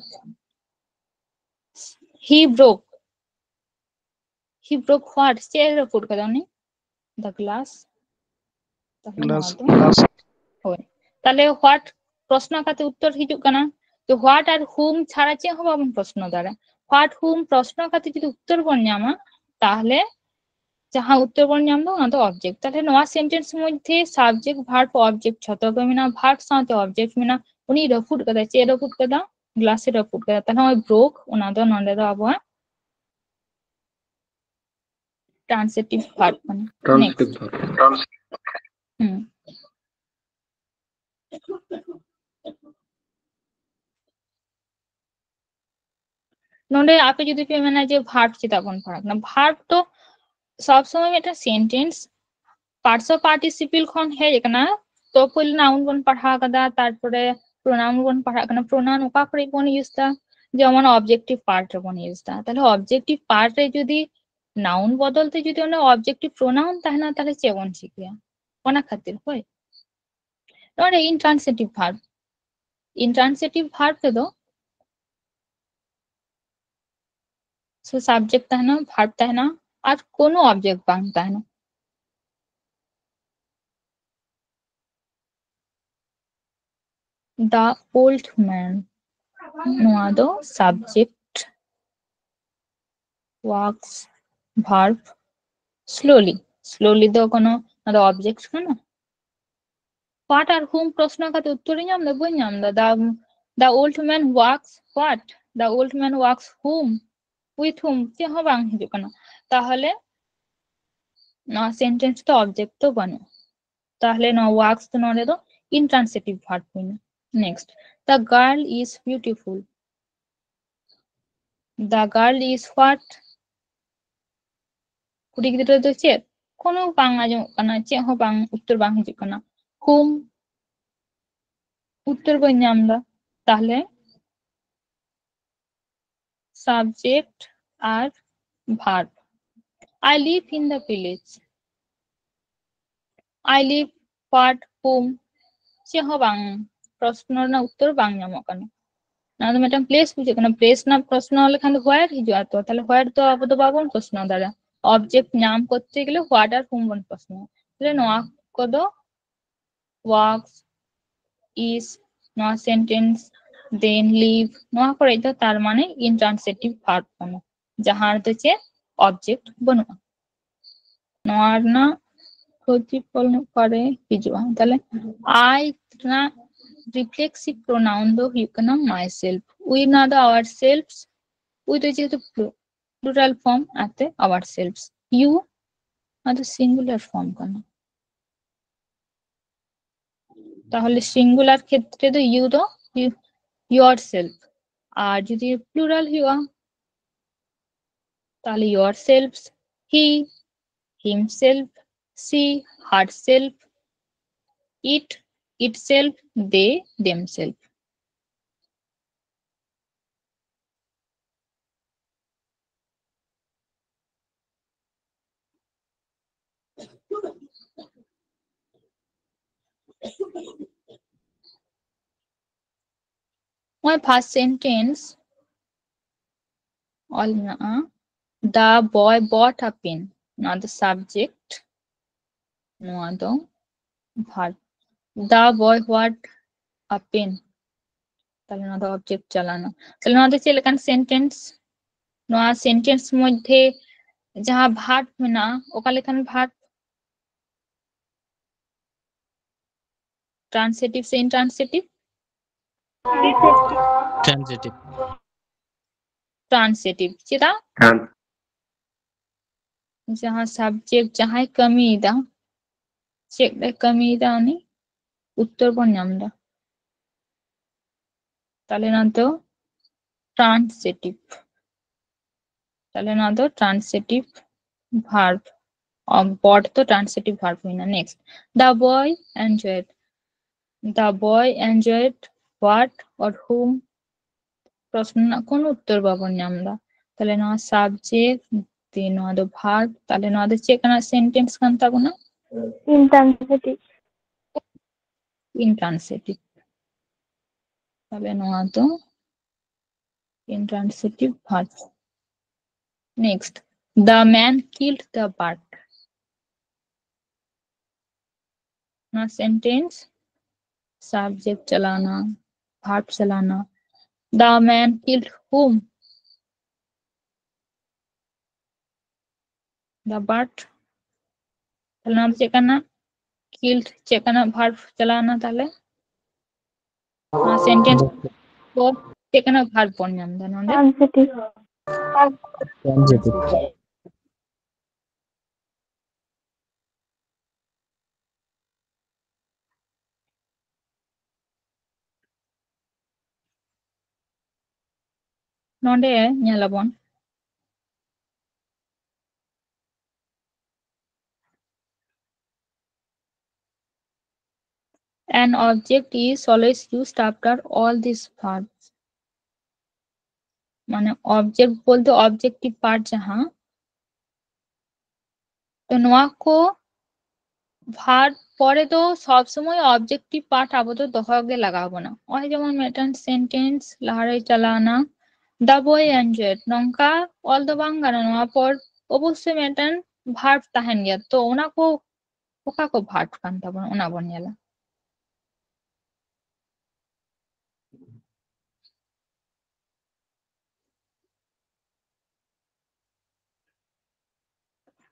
he broke, he broke what? ᱪᱮᱫ ᱮ ᱨᱟᱹᱯᱩᱫ ᱠᱟᱫᱟ ᱩᱱᱤ? The glass. ᱛᱟᱦᱞᱮ ᱱᱚᱣᱟ glass, ᱫᱚ glass. ᱦᱳᱭ, ᱛᱟᱦᱞᱮ what ᱯᱨᱚᱥᱱᱚ ᱠᱟᱛᱮ ᱩᱛᱛᱚᱨ ᱦᱤᱡᱩᱜ ᱠᱟᱱᱟ᱾ ᱛᱚ what ᱟᱨ whom ᱪᱷᱟᱲᱟ ᱪᱮᱫ ᱦᱚᱸ ᱵᱟᱵᱚᱱ ᱯᱨᱚᱥᱱᱚ ᱫᱟᱲᱮᱭᱟᱜᱼᱟ᱾ What, whom ᱯᱨᱚᱥᱱᱚ ᱠᱟᱛᱮ ᱡᱩᱫᱤ ᱩᱛᱛᱚᱨ ᱵᱚᱱ ᱧᱟᱢᱟ, ᱛᱟᱦᱞᱮ ᱡᱟᱦᱟᱸ ᱩᱛᱛᱚᱨ ᱵᱚᱱ ᱧᱟᱢ ᱫᱚ ᱚᱱᱟ ᱫᱚ object᱾ ᱛᱟᱦᱞᱮ ᱱᱚᱣᱟ sentence ᱢᱚᱫᱽᱫᱷᱮ subject, verb, object ᱡᱷᱚᱛᱚ ᱜᱮ ᱢᱮᱱᱟᱜᱼᱟ, verb ᱥᱟᱶᱛᱮ object ᱢᱮᱱᱟᱜᱼᱟ᱾ ᱩᱱᱤ ᱨᱟᱹᱯᱩᱫ ᱠᱟᱫᱟᱭ, ᱪᱮᱫ ᱨᱟᱹᱯᱩᱫ ᱠᱟᱫᱟ? ᱜᱞᱟᱥ ᱮ ᱨᱟᱹᱯᱩᱫ ᱠᱟᱫᱟ᱾ ᱛᱟᱦᱞᱮ ᱱᱚᱜᱼᱚᱭ broke, ᱚᱱᱟ ᱫᱚ ᱱᱚᱰᱮ ᱫᱚ ᱟᱵᱚᱣᱟᱜ transitive verb ᱠᱟᱱᱟ᱾ Transitive verb. ᱦᱩᱸ᱾ ᱱᱚᱰᱮ ᱟᱯᱮ ᱡᱩᱫᱤ ᱯᱮ ᱢᱮᱱᱟ ᱡᱮ verb ᱪᱮᱫᱟᱜ ᱵᱚᱱ ᱯᱟᱲᱦᱟᱜ ᱠᱟᱱᱟ, verb ᱫᱚ ᱥᱚᱵ ᱥᱚᱢᱚᱭ ᱢᱤᱫᱴᱟᱝ sentence ᱯᱟᱨᱥᱚ participle ᱠᱷᱚᱱ ᱦᱮᱡ ᱟᱠᱟᱱᱟ᱾ ᱛᱚ ᱯᱳᱭᱞᱳ noun ᱵᱚᱱ ᱯᱟᱲᱦᱟᱣ ᱠᱟᱫᱟ, ᱛᱟᱨᱯᱚᱨᱮ pronoun ᱵᱚᱱ ᱯᱟᱲᱦᱟᱜ ᱠᱟᱱᱟ᱾ Pronoun ᱚᱠᱟ ᱠᱚᱨᱮ ᱵᱚᱱ use ᱫᱟ? ᱡᱮᱢᱚᱱ objective part ᱨᱮᱵᱚᱱ use ᱫᱟ᱾ ᱛᱟᱦᱞᱮ objective part ᱨᱮ ᱡᱩᱫᱤ noun ᱵᱚᱫᱚᱞ ᱛᱮ ᱡᱩᱫᱤ ᱚᱱᱟ objective pronoun ᱛᱟᱦᱮᱱᱟ, ᱛᱟᱦᱞᱮ ᱪᱮᱫ ᱵᱚᱱ ᱪᱤᱠᱟᱹᱭᱟ? ᱚᱱᱟ ᱠᱷᱟᱹᱛᱤᱨ, ᱦᱳᱭ᱾ ᱱᱚᱰᱮ intransitive verb, intransitive verb ᱨᱮᱫᱚ ᱥᱩᱫᱷᱩ subject ᱛᱟᱦᱮᱱᱟ, verb ᱛᱟᱦᱮᱱᱟ, ᱟᱨ ᱠᱳᱱᱳ object ᱵᱟᱝ ᱛᱟᱦᱮᱱᱟ᱾ The old man, ᱱᱚᱣᱟ ᱫᱚ subject, walks, verb, slowly, slowly ᱫᱚ ᱠᱳᱱᱳ, ᱱᱚᱣᱟ ᱫᱚ object ᱠᱟᱱᱟ᱾ What ᱟᱨ whom ᱯᱨᱚᱥᱱᱚ ᱠᱟᱛᱮ ᱩᱛᱛᱚᱨ ᱤᱧ ᱧᱟᱢ ᱫᱟ? ᱵᱟᱹᱧ ᱧᱟᱢ ᱫᱟ᱾ The, the old man walks what? The old man walks whom? With whom? ᱪᱮᱫ ᱦᱚᱸ ᱵᱟᱝ ᱦᱤᱡᱩᱜ ᱠᱟᱱᱟ᱾ ᱛᱟᱦᱚᱞᱮ ᱱᱚᱣᱟ sentence ᱫᱚ object ᱫᱚ ᱵᱟᱹᱱᱩᱜᱼᱟ᱾ ᱛᱟᱦᱚᱞᱮ ᱱᱚᱣᱟ walks ᱫᱚ ᱱᱚᱰᱮ ᱫᱚ intransitive verb ᱦᱩᱭᱱᱟ᱾ Next, the girl is beautiful. The girl is what? ᱠᱩᱲᱤ ᱜᱤᱫᱽᱨᱟᱹ ᱫᱚ ᱪᱮᱫ? ᱠᱳᱱᱳ ᱵᱟᱝ ᱟᱸᱡᱚᱢᱚᱜ ᱠᱟᱱᱟ, ᱪᱮᱫ ᱦᱚᱸ ᱵᱟᱝ, ᱩᱛᱛᱚᱨ ᱵᱟᱝ ᱦᱤᱡᱩᱜ ᱠᱟᱱᱟ᱾ Whom? ᱩᱛᱛᱚᱨ ᱵᱟᱹᱧ ᱧᱟᱢ ᱫᱟ᱾ ᱛᱟᱦᱞᱮ subject, R verb. I live in the village. I live, what, whom, ᱪᱮᱫ ᱦᱚᱸ ᱵᱟᱝ, ᱯᱨᱚᱥᱱᱚ ᱨᱮᱱᱟᱜ ᱩᱛᱛᱚᱨ ᱵᱟᱝ ᱧᱟᱢᱚᱜ ᱠᱟᱱᱟ᱾ ᱱᱚᱣᱟ ᱫᱚ ᱢᱤᱫᱴᱟᱝ place ᱵᱩᱡᱷᱟᱹᱜ ᱠᱟᱱᱟ, place ᱨᱮᱱᱟᱜ ᱯᱨᱚᱥᱱᱚ ᱞᱮᱠᱷᱟᱱ ᱫᱚ where ᱦᱤᱡᱩᱜᱼᱟ, ᱛᱚ ᱛᱟᱦᱞᱮ where ᱫᱚ ᱟᱵᱚ ᱫᱚ ᱵᱟᱵᱚᱱ ᱯᱨᱚᱥᱱᱚ ᱫᱟᱲᱮᱭᱟᱜᱼᱟ᱾ object ᱧᱟᱢ ᱠᱚᱨᱛᱮ ᱜᱮᱞᱮ what ᱟᱨ whom ᱵᱚᱱ ᱯᱨᱚᱥᱱᱚᱭᱟ᱾ ᱛᱟᱦᱞᱮ ᱱᱚᱣᱟ ᱠᱚᱫᱚ works, is, ᱱᱚᱣᱟ sentence, then, live, ᱱᱚᱣᱟ ᱠᱚᱨᱮ ᱫᱚ ᱛᱟᱨ ᱢᱟᱱᱮ intransitive verb ᱠᱟᱱᱟ, ᱡᱟᱦᱟᱸ ᱨᱮᱫᱚ ᱪᱮᱫ object ᱵᱟᱹᱱᱩᱜᱼᱟ᱾ ᱱᱚᱣᱟ ᱨᱮᱱᱟᱜ ᱠᱷᱚᱛᱤ ᱯᱷᱚᱞ ᱚᱠᱟᱨᱮ ᱦᱤᱡᱩᱜᱼᱟ? ᱛᱟᱦᱞᱮ I ᱨᱮᱱᱟᱜ reflexive pronoun ᱫᱚ ᱦᱩᱭᱩᱜ ᱠᱟᱱᱟ myself. We ᱱᱚᱣᱟ ᱫᱚ ourselves, we ᱫᱚ ᱡᱮᱦᱮᱛᱩ plural form, ᱟᱛᱮ ourselves. You ᱱᱚᱣᱟ ᱫᱚ singular form ᱠᱟᱱᱟ᱾ ᱛᱟᱦᱞᱮ singular ᱠᱷᱮᱛᱨᱮ ᱫᱚ you ᱫᱚ you, yourself, ᱟᱨ ᱡᱩᱫᱤ plural ᱦᱩᱭᱩᱜᱼᱟ ᱛᱟᱦᱞᱮ yourselves, he, himself, she, herself, it, itself, they, themselves. ᱱᱚᱜᱼᱚᱭ first sentence ᱚᱞ ᱢᱮᱱᱟᱜᱼᱟ, the boy bought a pen. ᱱᱚᱣᱟ ᱫᱚ subject, ᱱᱚᱣᱟ ᱫᱚ verb. The boy bought a pen. ᱛᱟᱦᱞᱮ ᱱᱚᱣᱟ ᱫᱚ object ᱪᱟᱞᱟᱣᱱᱟ᱾ ᱛᱟᱦᱞᱮ ᱱᱚᱣᱟ ᱫᱚ ᱪᱮᱫ ᱞᱮᱠᱟᱱ sentence? ᱱᱚᱣᱟ sentence ᱢᱚᱫᱽᱫᱷᱮ ᱡᱟᱦᱟᱸ verb ᱢᱮᱱᱟᱜᱼᱟ, ᱚᱠᱟ ᱞᱮᱠᱟᱱ verb? transitive ᱥᱮ intransitive? transitive. transitive. ᱪᱮᱫᱟᱜ? ᱴᱨᱟᱱ- ᱡᱟᱦᱟᱸ subject ᱡᱟᱦᱟᱸᱭ ᱠᱟᱹᱢᱤᱭᱮᱫᱟ, ᱪᱮᱫ ᱮ ᱠᱟᱹᱢᱤᱭᱮᱫᱟ, ᱩᱱᱤ ᱩᱛᱛᱚᱨ ᱵᱚᱱ ᱧᱟᱢ ᱮᱫᱟ᱾ ᱛᱟᱦᱞᱮ ᱱᱚᱣᱟ ᱫᱚ transitive. ᱛᱟᱦᱞᱮ ᱱᱚᱣᱟ ᱫᱚ transitive verb. bought ᱫᱚ transitive verb ᱦᱩᱭᱱᱟ᱾ next, the boy enjoyed. the boy enjoyed what or whom? ᱯᱨᱚᱥᱱᱚ ᱨᱮᱱᱟᱜ ᱠᱳᱱᱳ ᱩᱛᱛᱚᱨ ᱵᱟᱵᱚᱱ ᱧᱟᱢ ᱮᱫᱟ᱾ ᱛᱟᱦᱞᱮ ᱱᱚᱣᱟ subject, ᱫᱤᱭᱮ ᱱᱚᱣᱟ ᱫᱚ verb, ᱛᱟᱦᱞᱮ ᱱᱚᱣᱟ ᱫᱚ ᱪᱮᱫ ᱠᱟᱱᱟ? Sentence ᱠᱟᱱ ᱛᱟᱵᱚᱱᱟ, Intransitive. Intransitive. ᱛᱟᱦᱞᱮ ᱱᱚᱣᱟ ᱫᱚ intransitive verb. Next, the man killed the bird. ᱱᱚᱣᱟ sentence subject ᱪᱟᱞᱟᱣᱱᱟ, verb ᱪᱟᱞᱟᱣᱱᱟ. The man killed whom? The bird. ᱛᱟᱦᱞᱮ ᱱᱚᱣᱟ ᱫᱚ ᱪᱮᱫ ᱠᱟᱱᱟ? Killed ᱪᱮᱫ ᱠᱟᱱᱟ? Verb ᱪᱟᱞᱟᱣᱱᱟ. ᱛᱟᱦᱞᱮ ᱱᱚᱣᱟ sentence ᱠᱚ ᱪᱮᱫ ᱠᱟᱱᱟ? Verb ᱵᱚᱱ ᱧᱟᱢ ᱮᱫᱟ ᱱᱚᱰᱮ. Transitive. Transitive. ᱱᱚᱰᱮ ᱧᱮᱞᱟᱵᱚᱱ, an object is always used after all these verbs. ᱢᱟᱱᱮ object ᱵᱚᱞᱛᱮ objective part ᱡᱟᱦᱟᱸ, ᱛᱚ ᱱᱚᱣᱟ ᱠᱚ verb ᱯᱚᱨᱮ ᱫᱚ ᱥᱚᱵ ᱥᱚᱢᱚᱭ objective part ᱟᱵᱚ ᱫᱚ ᱫᱚᱦᱚ ᱜᱮ ᱞᱟᱜᱟᱣ ᱵᱚᱱᱟ᱾ ᱱᱚᱜᱼᱚᱭ ᱡᱮᱢᱚᱱ ᱢᱤᱫᱴᱟᱝ sentence ᱞᱟᱦᱟᱨᱮ ᱪᱟᱞᱟᱣᱱᱟ, the boy enjoyed, ᱱᱚᱝᱠᱟ ᱚᱞ ᱫᱚ ᱵᱟᱝ ᱜᱟᱱᱚᱜᱼᱟ᱾ ᱱᱚᱣᱟ ᱯᱚᱨ ᱚᱵᱚᱥᱥᱳᱭ ᱢᱤᱫᱴᱟᱝ verb ᱛᱟᱦᱮᱱ ᱜᱮᱭᱟ᱾ ᱛᱚ ᱚᱱᱟ ᱠᱚ ᱚᱠᱟ ᱠᱚ verb ᱠᱟᱱ ᱛᱟᱵᱚᱱᱟ, ᱚᱱᱟ ᱵᱚᱱ ᱧᱮᱞᱟ᱾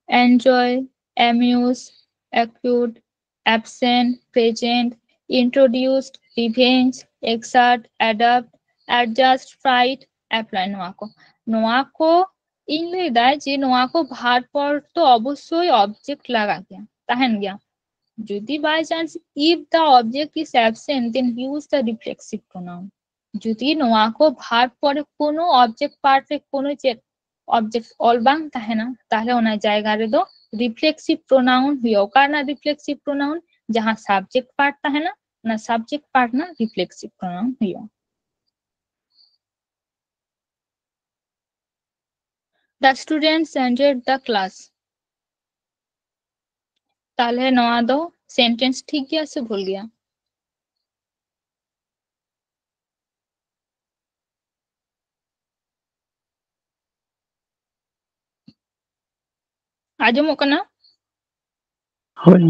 Enjoy, amuse, acute, absent, present, introduced, revenge, exert, adapt, adjust, fright, apply, ᱱᱚᱣᱟ ᱠᱚ᱾ ᱱᱚᱣᱟ ᱠᱚ ᱤᱧ ᱞᱟᱹᱭᱫᱟ ᱡᱮ ᱱᱚᱣᱟ ᱠᱚ verb ᱯᱚᱨ ᱛᱚ ᱚᱵᱚᱥᱥᱳᱭ object ᱞᱟᱜᱟᱜ ᱜᱮᱭᱟ, ᱛᱟᱦᱮᱱ ᱜᱮᱭᱟ᱾ ᱡᱩᱫᱤ by chance if the object is absent, then use the reflexive pronoun. ᱡᱩᱫᱤ ᱱᱚᱣᱟ ᱠᱚ verb ᱯᱚᱨᱮ ᱠᱳᱱᱳ object part ᱨᱮ ᱠᱳᱱᱳ ᱪᱮᱫ object ᱚᱞ ᱵᱟᱝ ᱛᱟᱦᱮᱱᱟ, ᱛᱟᱦᱞᱮ ᱚᱱᱟ ᱡᱟᱭᱜᱟ ᱨᱮᱫᱚ reflexive pronoun ᱦᱩᱭᱩᱜᱼᱟ᱾ ᱚᱠᱟ ᱨᱮᱱᱟᱜ reflexive pronoun? ᱡᱟᱦᱟᱸ subject part ᱛᱟᱦᱮᱱᱟ, ᱚᱱᱟ subject part ᱨᱮᱱᱟᱜ reflexive pronoun ᱦᱩᱭᱩᱜᱼᱟ᱾ The students enjoyed the class. ᱛᱟᱦᱞᱮ ᱱᱚᱣᱟ ᱫᱚ ᱥᱮᱱᱴᱮᱱᱥ ᱴᱷᱤᱠ ᱜᱮᱭᱟ ᱥᱮ ᱵᱷᱩᱞ ᱜᱮᱭᱟ? ᱟᱸᱡᱚᱢᱚᱜ ᱠᱟᱱᱟ? ᱦᱳᱭ᱾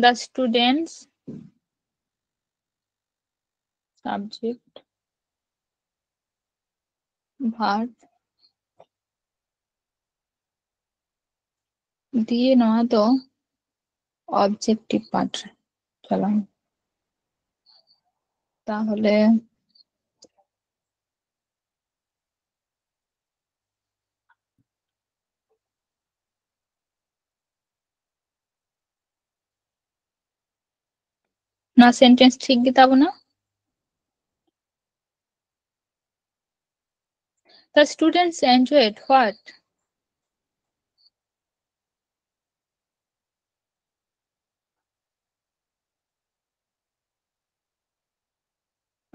The students, subject, verb, ᱫᱤᱭᱮ ᱱᱚᱣᱟ ᱫᱚ objective part ᱨᱮ ᱪᱟᱞᱟᱣ ᱮᱱᱟ᱾ ᱛᱟᱦᱚᱞᱮ ᱱᱚᱣᱟ ᱥᱮᱱᱴᱮᱱᱥ ᱴᱷᱤᱠ ᱜᱮ ᱛᱟᱵᱚᱱᱟ? The students enjoyed what?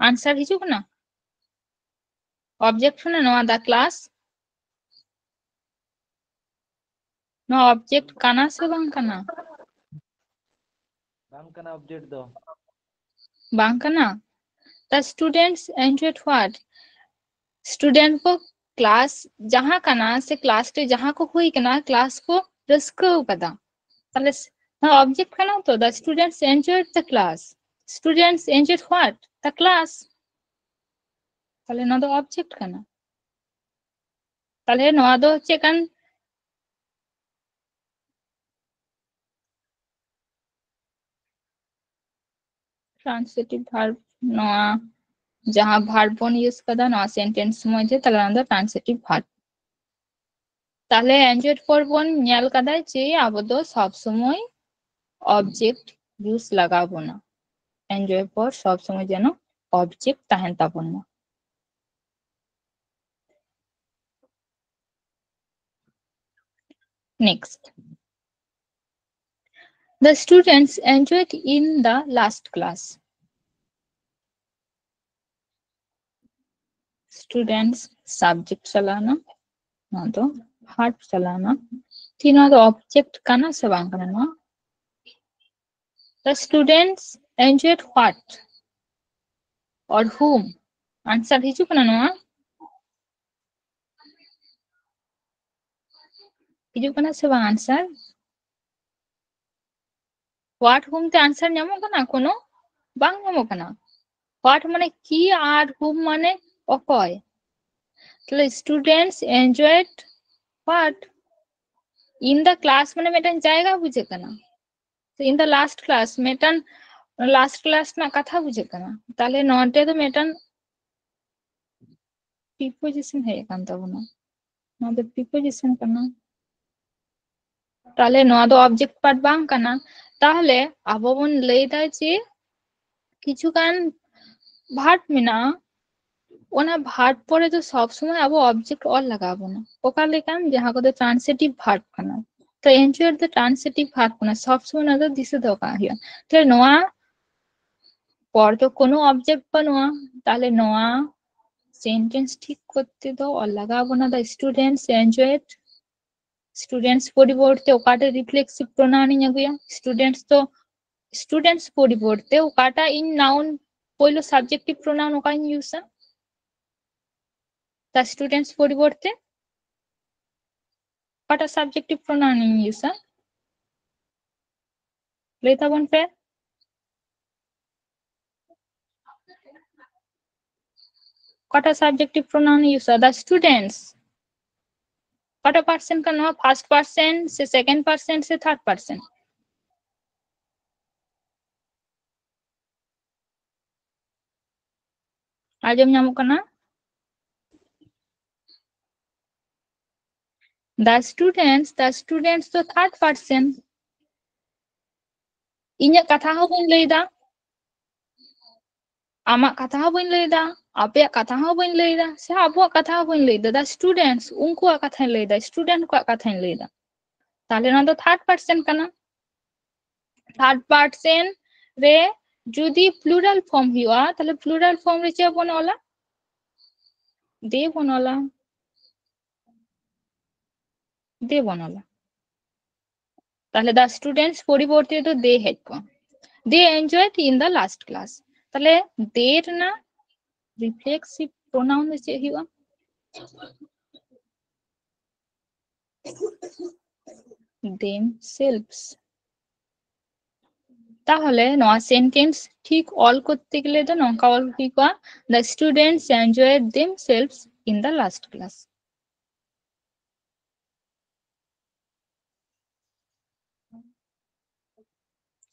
Answer ᱦᱤᱡᱩᱜ ᱠᱟᱱᱟ? Object ᱠᱟᱱᱟ ᱱᱚᱣᱟ the class? ᱱᱚᱣᱟ object ᱠᱟᱱᱟ ᱥᱮ ᱵᱟᱝ ᱠᱟᱱᱟ? ᱵᱟᱝ ᱠᱟᱱᱟ object ᱫᱚ᱾ ᱵᱟᱝ ᱠᱟᱱᱟ? The students enjoyed what? Student ᱠᱚ class ᱡᱟᱦᱟᱸ ᱠᱟᱱᱟ ᱥᱮ class ᱨᱮ ᱡᱟᱦᱟᱸ ᱠᱚ ᱦᱩᱭ ᱠᱟᱱᱟ, class ᱠᱚ ᱨᱟᱹᱥᱠᱟᱹ ᱠᱟᱫᱟ᱾ ᱛᱟᱦᱞᱮ ᱱᱚᱣᱟ object ᱠᱟᱱᱟ ᱛᱚ, the students enjoyed the class. Students enjoyed what? The class. ᱛᱟᱦᱞᱮ ᱱᱚᱣᱟ ᱫᱚ object ᱠᱟᱱᱟ᱾ ᱛᱟᱦᱞᱮ ᱱᱚᱣᱟ ᱫᱚ ᱪᱮᱫ ᱠᱟᱱ transitive verb? ᱱᱚᱣᱟ ᱡᱟᱦᱟᱸ verb ᱵᱚᱱ use ᱠᱟᱫᱟ, ᱱᱚᱣᱟ sentence ᱥᱚᱢᱚᱭ ᱡᱮ, ᱛᱟᱦᱞᱮ ᱚᱱᱟ ᱫᱚ transitive verb᱾ ᱛᱟᱦᱞᱮ enjoyed ᱯᱚᱨ ᱵᱚᱱ ᱧᱮᱞ ᱠᱟᱫᱟ ᱡᱮ ᱟᱵᱚ ᱫᱚ ᱥᱚᱵ ᱥᱚᱢᱚᱭ object use ᱞᱟᱜᱟᱣ ᱵᱚᱱᱟ᱾ Enjoy ᱯᱚᱨ ᱥᱚᱵ ᱥᱚᱢᱚᱭ ᱡᱮᱱᱚ object ᱛᱟᱦᱮᱱ ᱛᱟᱵᱚᱱ ᱢᱟ᱾ Next. The students enjoyed in the last class. students subject ᱪᱟᱞᱟᱣᱱᱟ, ᱱᱚᱣᱟ ᱫᱚ verb ᱪᱟᱞᱟᱣᱱᱟ᱾ ᱴᱷᱤᱠ, ᱱᱚᱣᱟ ᱫᱚ object ᱠᱟᱱᱟ ᱥᱮ ᱵᱟᱝ ᱠᱟᱱᱟ? ᱱᱚᱣᱟ the students enjoyed what or whom? Answer ᱦᱤᱡᱩᱜ ᱠᱟᱱᱟ ᱱᱚᱣᱟ? ᱦᱤᱡᱩᱜ ᱠᱟᱱᱟ ᱥᱮ ᱵᱟᱝ answer? What whom ᱛᱮ answer ᱧᱟᱢᱚᱜ ᱠᱟᱱᱟ? ᱠᱳᱱᱳ ᱵᱟᱝ ᱧᱟᱢᱚᱜ ᱠᱟᱱᱟ᱾ What ᱢᱟᱱᱮ ᱠᱤ ᱟᱨ whom ᱢᱟᱱᱮ ᱚᱠᱚᱭ᱾ ᱛᱟᱦᱞᱮ students enjoyed what? In the class ᱢᱟᱱᱮ ᱢᱤᱫᱴᱟᱝ ᱡᱟᱭᱜᱟ ᱵᱩᱡᱷᱟᱹᱜ ᱠᱟᱱᱟ᱾ In the last class, ᱢᱤᱫᱴᱟᱝ last class ᱨᱮᱱᱟᱜ ᱠᱟᱛᱷᱟ ᱵᱩᱡᱷᱟᱹᱜ ᱠᱟᱱᱟ᱾ ᱛᱟᱦᱞᱮ ᱱᱚᱰᱮ ᱫᱚ ᱢᱤᱫᱴᱟᱝ preposition ᱦᱮᱡ ᱟᱠᱟᱱ ᱛᱟᱵᱚᱱᱟ᱾ ᱱᱚᱣᱟ ᱫᱚ preposition ᱠᱟᱱᱟ᱾ ᱛᱟᱦᱞᱮ ᱱᱚᱣᱟ ᱫᱚ object part ᱵᱟᱝ ᱠᱟᱱᱟ᱾ ᱛᱟᱦᱞᱮ ᱟᱵᱚ ᱵᱚᱱ ᱞᱟᱹᱭ ᱫᱟ ᱡᱮ ᱠᱤᱪᱷᱩ ᱜᱟᱱ verb ᱢᱮᱱᱟᱜᱼᱟ, ᱚᱱᱟ verb ᱯᱚᱨᱮ ᱫᱚ ᱥᱚᱵ ᱥᱚᱢᱚᱭ ᱟᱵᱚ object ᱚᱞ ᱞᱟᱜᱟᱣ ᱵᱚᱱᱟ, ᱚᱠᱟ ᱞᱮᱠᱟᱱ, ᱡᱟᱦᱟᱸ ᱠᱚᱫᱚ transitive verb ᱠᱟᱱᱟ᱾ ᱛᱚ enjoyed ᱫᱚ transitive verb ᱠᱟᱱᱟ, ᱥᱚᱵ ᱥᱚᱢᱚᱭ ᱚᱱᱟ ᱫᱚ ᱫᱤᱥᱟᱹ ᱫᱚᱦᱚ ᱠᱟᱜ ᱦᱩᱭᱩᱜᱼᱟ᱾ ᱛᱚ ᱱᱚᱣᱟ ᱯᱚᱨ ᱫᱚ ᱠᱳᱱᱳ object ᱵᱟᱹᱱᱩᱜᱼᱟ, ᱛᱟᱦᱞᱮ ᱱᱚᱣᱟ sentence ᱴᱷᱤᱠ ᱠᱚᱨᱛᱮ ᱫᱚ ᱚᱞ ᱞᱟᱜᱟᱣ ᱵᱚᱱᱟ the students enjoyed students ᱯᱚᱨᱤᱵᱚᱨᱛᱮ ᱚᱠᱟᱴᱟᱜ reflexive pronoun ᱤᱧ ᱟᱹᱜᱩᱭᱟ? Students ᱫᱚ students ᱯᱚᱨᱤᱵᱚᱨᱛᱮ ᱚᱠᱟᱴᱟᱜ ᱤᱧ noun ᱯᱳᱭᱞᱳ subjective pronoun ᱚᱠᱟᱧ use ᱟ? The students ᱯᱚᱨᱤᱵᱚᱨᱛᱮ ᱚᱠᱟᱴᱟᱜ subjective pronoun ᱤᱧ use ᱟ? ᱞᱟᱹᱭ ᱛᱟᱵᱚᱱ ᱯᱮ᱾ ᱚᱠᱟᱴᱟᱜ subjective pronoun use ᱟ? The students᱾ ᱚᱠᱟᱴᱟᱜ person ᱠᱟᱱᱟ ᱱᱚᱣᱟ? First person ᱥᱮ second person ᱥᱮ third person? ᱟᱸᱡᱚᱢ ᱧᱟᱢᱚᱜ ᱠᱟᱱᱟ? The students, the students ᱫᱚ third person᱾ ᱤᱧᱟᱹᱜ ᱠᱟᱛᱷᱟ ᱦᱚᱸ ᱵᱟᱹᱧ ᱞᱟᱹᱭᱫᱟ, ᱟᱢᱟᱜ ᱠᱟᱛᱷᱟ ᱦᱚᱸ ᱵᱟᱹᱧ ᱞᱟᱹᱭᱫᱟ, ᱟᱯᱮᱭᱟᱜ ᱠᱟᱛᱷᱟ ᱦᱚᱸ ᱵᱟᱹᱧ ᱞᱟᱹᱭᱫᱟ, ᱥᱮ ᱟᱵᱚᱣᱟᱜ ᱠᱟᱛᱷᱟ ᱦᱚᱸ ᱵᱟᱹᱧ ᱞᱟᱹᱭᱫᱟ᱾ The students, ᱩᱱᱠᱩᱣᱟᱜ ᱠᱟᱛᱷᱟᱧ ᱞᱟᱹᱭᱫᱟ, student ᱠᱚᱣᱟᱜ ᱠᱟᱛᱷᱟᱧ ᱞᱟᱹᱭᱫᱟ᱾ ᱛᱟᱦᱞᱮ ᱱᱚᱣᱟ ᱫᱚ third person ᱠᱟᱱᱟ᱾ Third person ᱨᱮ ᱡᱩᱫᱤ plural form ᱦᱩᱭᱩᱜᱼᱟ, ᱛᱟᱦᱞᱮ plural form ᱨᱮ ᱪᱮᱫ ᱵᱚᱱ ᱚᱞᱟ? ᱫᱮ ᱵᱚᱱ ᱚᱞᱟ, ᱫᱮ ᱵᱚᱱ ᱚᱞᱟ᱾ ᱛᱟᱦᱞᱮ the students ᱯᱚᱨᱤᱵᱚᱨᱛᱮ ᱫᱚ ᱫᱮ ᱦᱮᱡ ᱠᱚᱜᱼᱟ, they enjoyed in the last class᱾ ᱛᱟᱦᱞᱮ ᱫᱮ ᱨᱮᱱᱟᱜ reflexive pronoun ᱫᱚ ᱪᱮᱫ ᱦᱩᱭᱩᱜᱼᱟ? themselves᱾ ᱛᱟᱦᱚᱞᱮ ᱱᱚᱣᱟ sentence ᱴᱷᱤᱠ ᱚᱞ ᱠᱚᱨᱛᱮ ᱜᱮᱞᱮ ᱫᱚ ᱱᱚᱝᱠᱟ ᱚᱞ ᱦᱩᱭ ᱠᱚᱜᱼᱟ, the students enjoyed themselves in the last class᱾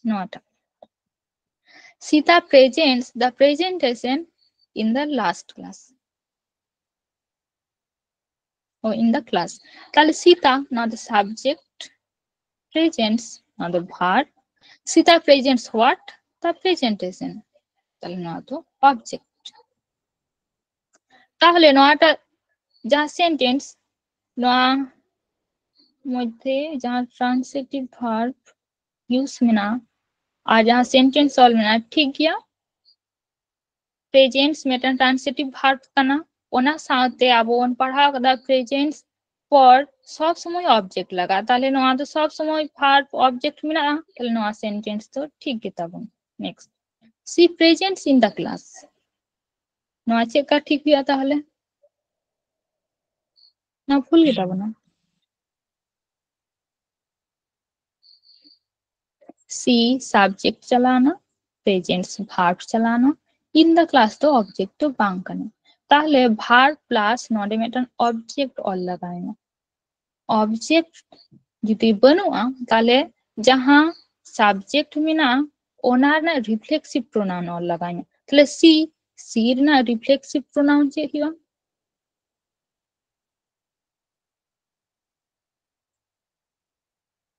ᱱᱚᱣᱟᱴᱟᱜ, Sita presents the presentation in the last class, ᱚ, in the class᱾ ᱛᱟᱦᱞᱮ ᱥᱤᱛᱟ, ᱱᱚᱣᱟ ᱫᱚ subject, presents, ᱱᱚᱣᱟ ᱫᱚ verb, Sita presents what? The presentation, ᱛᱟᱦᱞᱮ ᱱᱚᱣᱟ ᱫᱚ object᱾ ᱛᱟᱦᱞᱮ ᱱᱚᱣᱟᱴᱟᱜ ᱡᱟᱦᱟᱸ sentence, ᱱᱚᱣᱟ ᱢᱚᱫᱽᱫᱷᱮ ᱡᱟᱦᱟᱸ transitive verb use ᱢᱮᱱᱟᱜᱼᱟ ᱟᱨ ᱡᱟᱦᱟᱸ sentence ᱚᱞ ᱢᱮᱱᱟᱜᱼᱟ, ᱴᱷᱤᱠ ᱜᱮᱭᱟ, presents ᱢᱤᱫᱴᱟᱝ transitive verb ᱠᱟᱱᱟ, ᱚᱱᱟ ᱥᱟᱶᱛᱮ ᱟᱵᱚ ᱵᱚᱱ ᱯᱟᱲᱦᱟᱣ ᱠᱟᱫᱟ presents ᱯᱚᱨ ᱥᱚᱵ ᱥᱚᱢᱚᱭ object ᱞᱟᱜᱟᱜᱼᱟ᱾ ᱛᱟᱦᱞᱮ ᱱᱚᱣᱟ ᱫᱚ ᱥᱚᱵ ᱥᱚᱢᱚᱭ verb object ᱢᱮᱱᱟᱜᱼᱟ, ᱛᱟᱦᱞᱮ ᱱᱚᱣᱟ sentence ᱫᱚ ᱴᱷᱤᱠ ᱜᱮᱛᱟ ᱵᱚᱱ᱾ Next, she presents in the class, ᱱᱚᱣᱟ ᱪᱮᱫ ᱞᱮᱠᱟ ᱴᱷᱤᱠ ᱦᱩᱭᱩᱜᱼᱟ ᱛᱟᱦᱞᱮ? ᱱᱚᱣᱟ ᱵᱷᱩᱞ ᱜᱮᱛᱟ ᱵᱚᱱᱟ᱾ She subject ᱪᱟᱞᱟᱣᱱᱟ, presents verb ᱪᱟᱞᱟᱣᱱᱟ, in the class ᱫᱚ object ᱫᱚ ᱵᱟᱝ ᱠᱟᱱᱟ᱾ ᱛᱟᱦᱞᱮ verb plus ᱱᱚᱰᱮ ᱢᱤᱫᱴᱟᱝ object ᱚᱞ ᱞᱟᱜᱟᱣᱤᱧᱟ᱾ Object ᱡᱩᱫᱤ ᱵᱟᱹᱱᱩᱜᱼᱟ, ᱛᱟᱦᱞᱮ ᱡᱟᱦᱟᱸ subject ᱢᱮᱱᱟᱜᱼᱟ, ᱚᱱᱟ ᱨᱮᱱᱟᱜ reflexive pronoun ᱚᱞ ᱞᱟᱜᱟᱣᱤᱧᱟ᱾ ᱛᱟᱦᱞᱮ she, she ᱨᱮᱱᱟᱜ reflexive pronoun ᱪᱮᱫ ᱦᱩᱭᱩᱜᱼᱟ?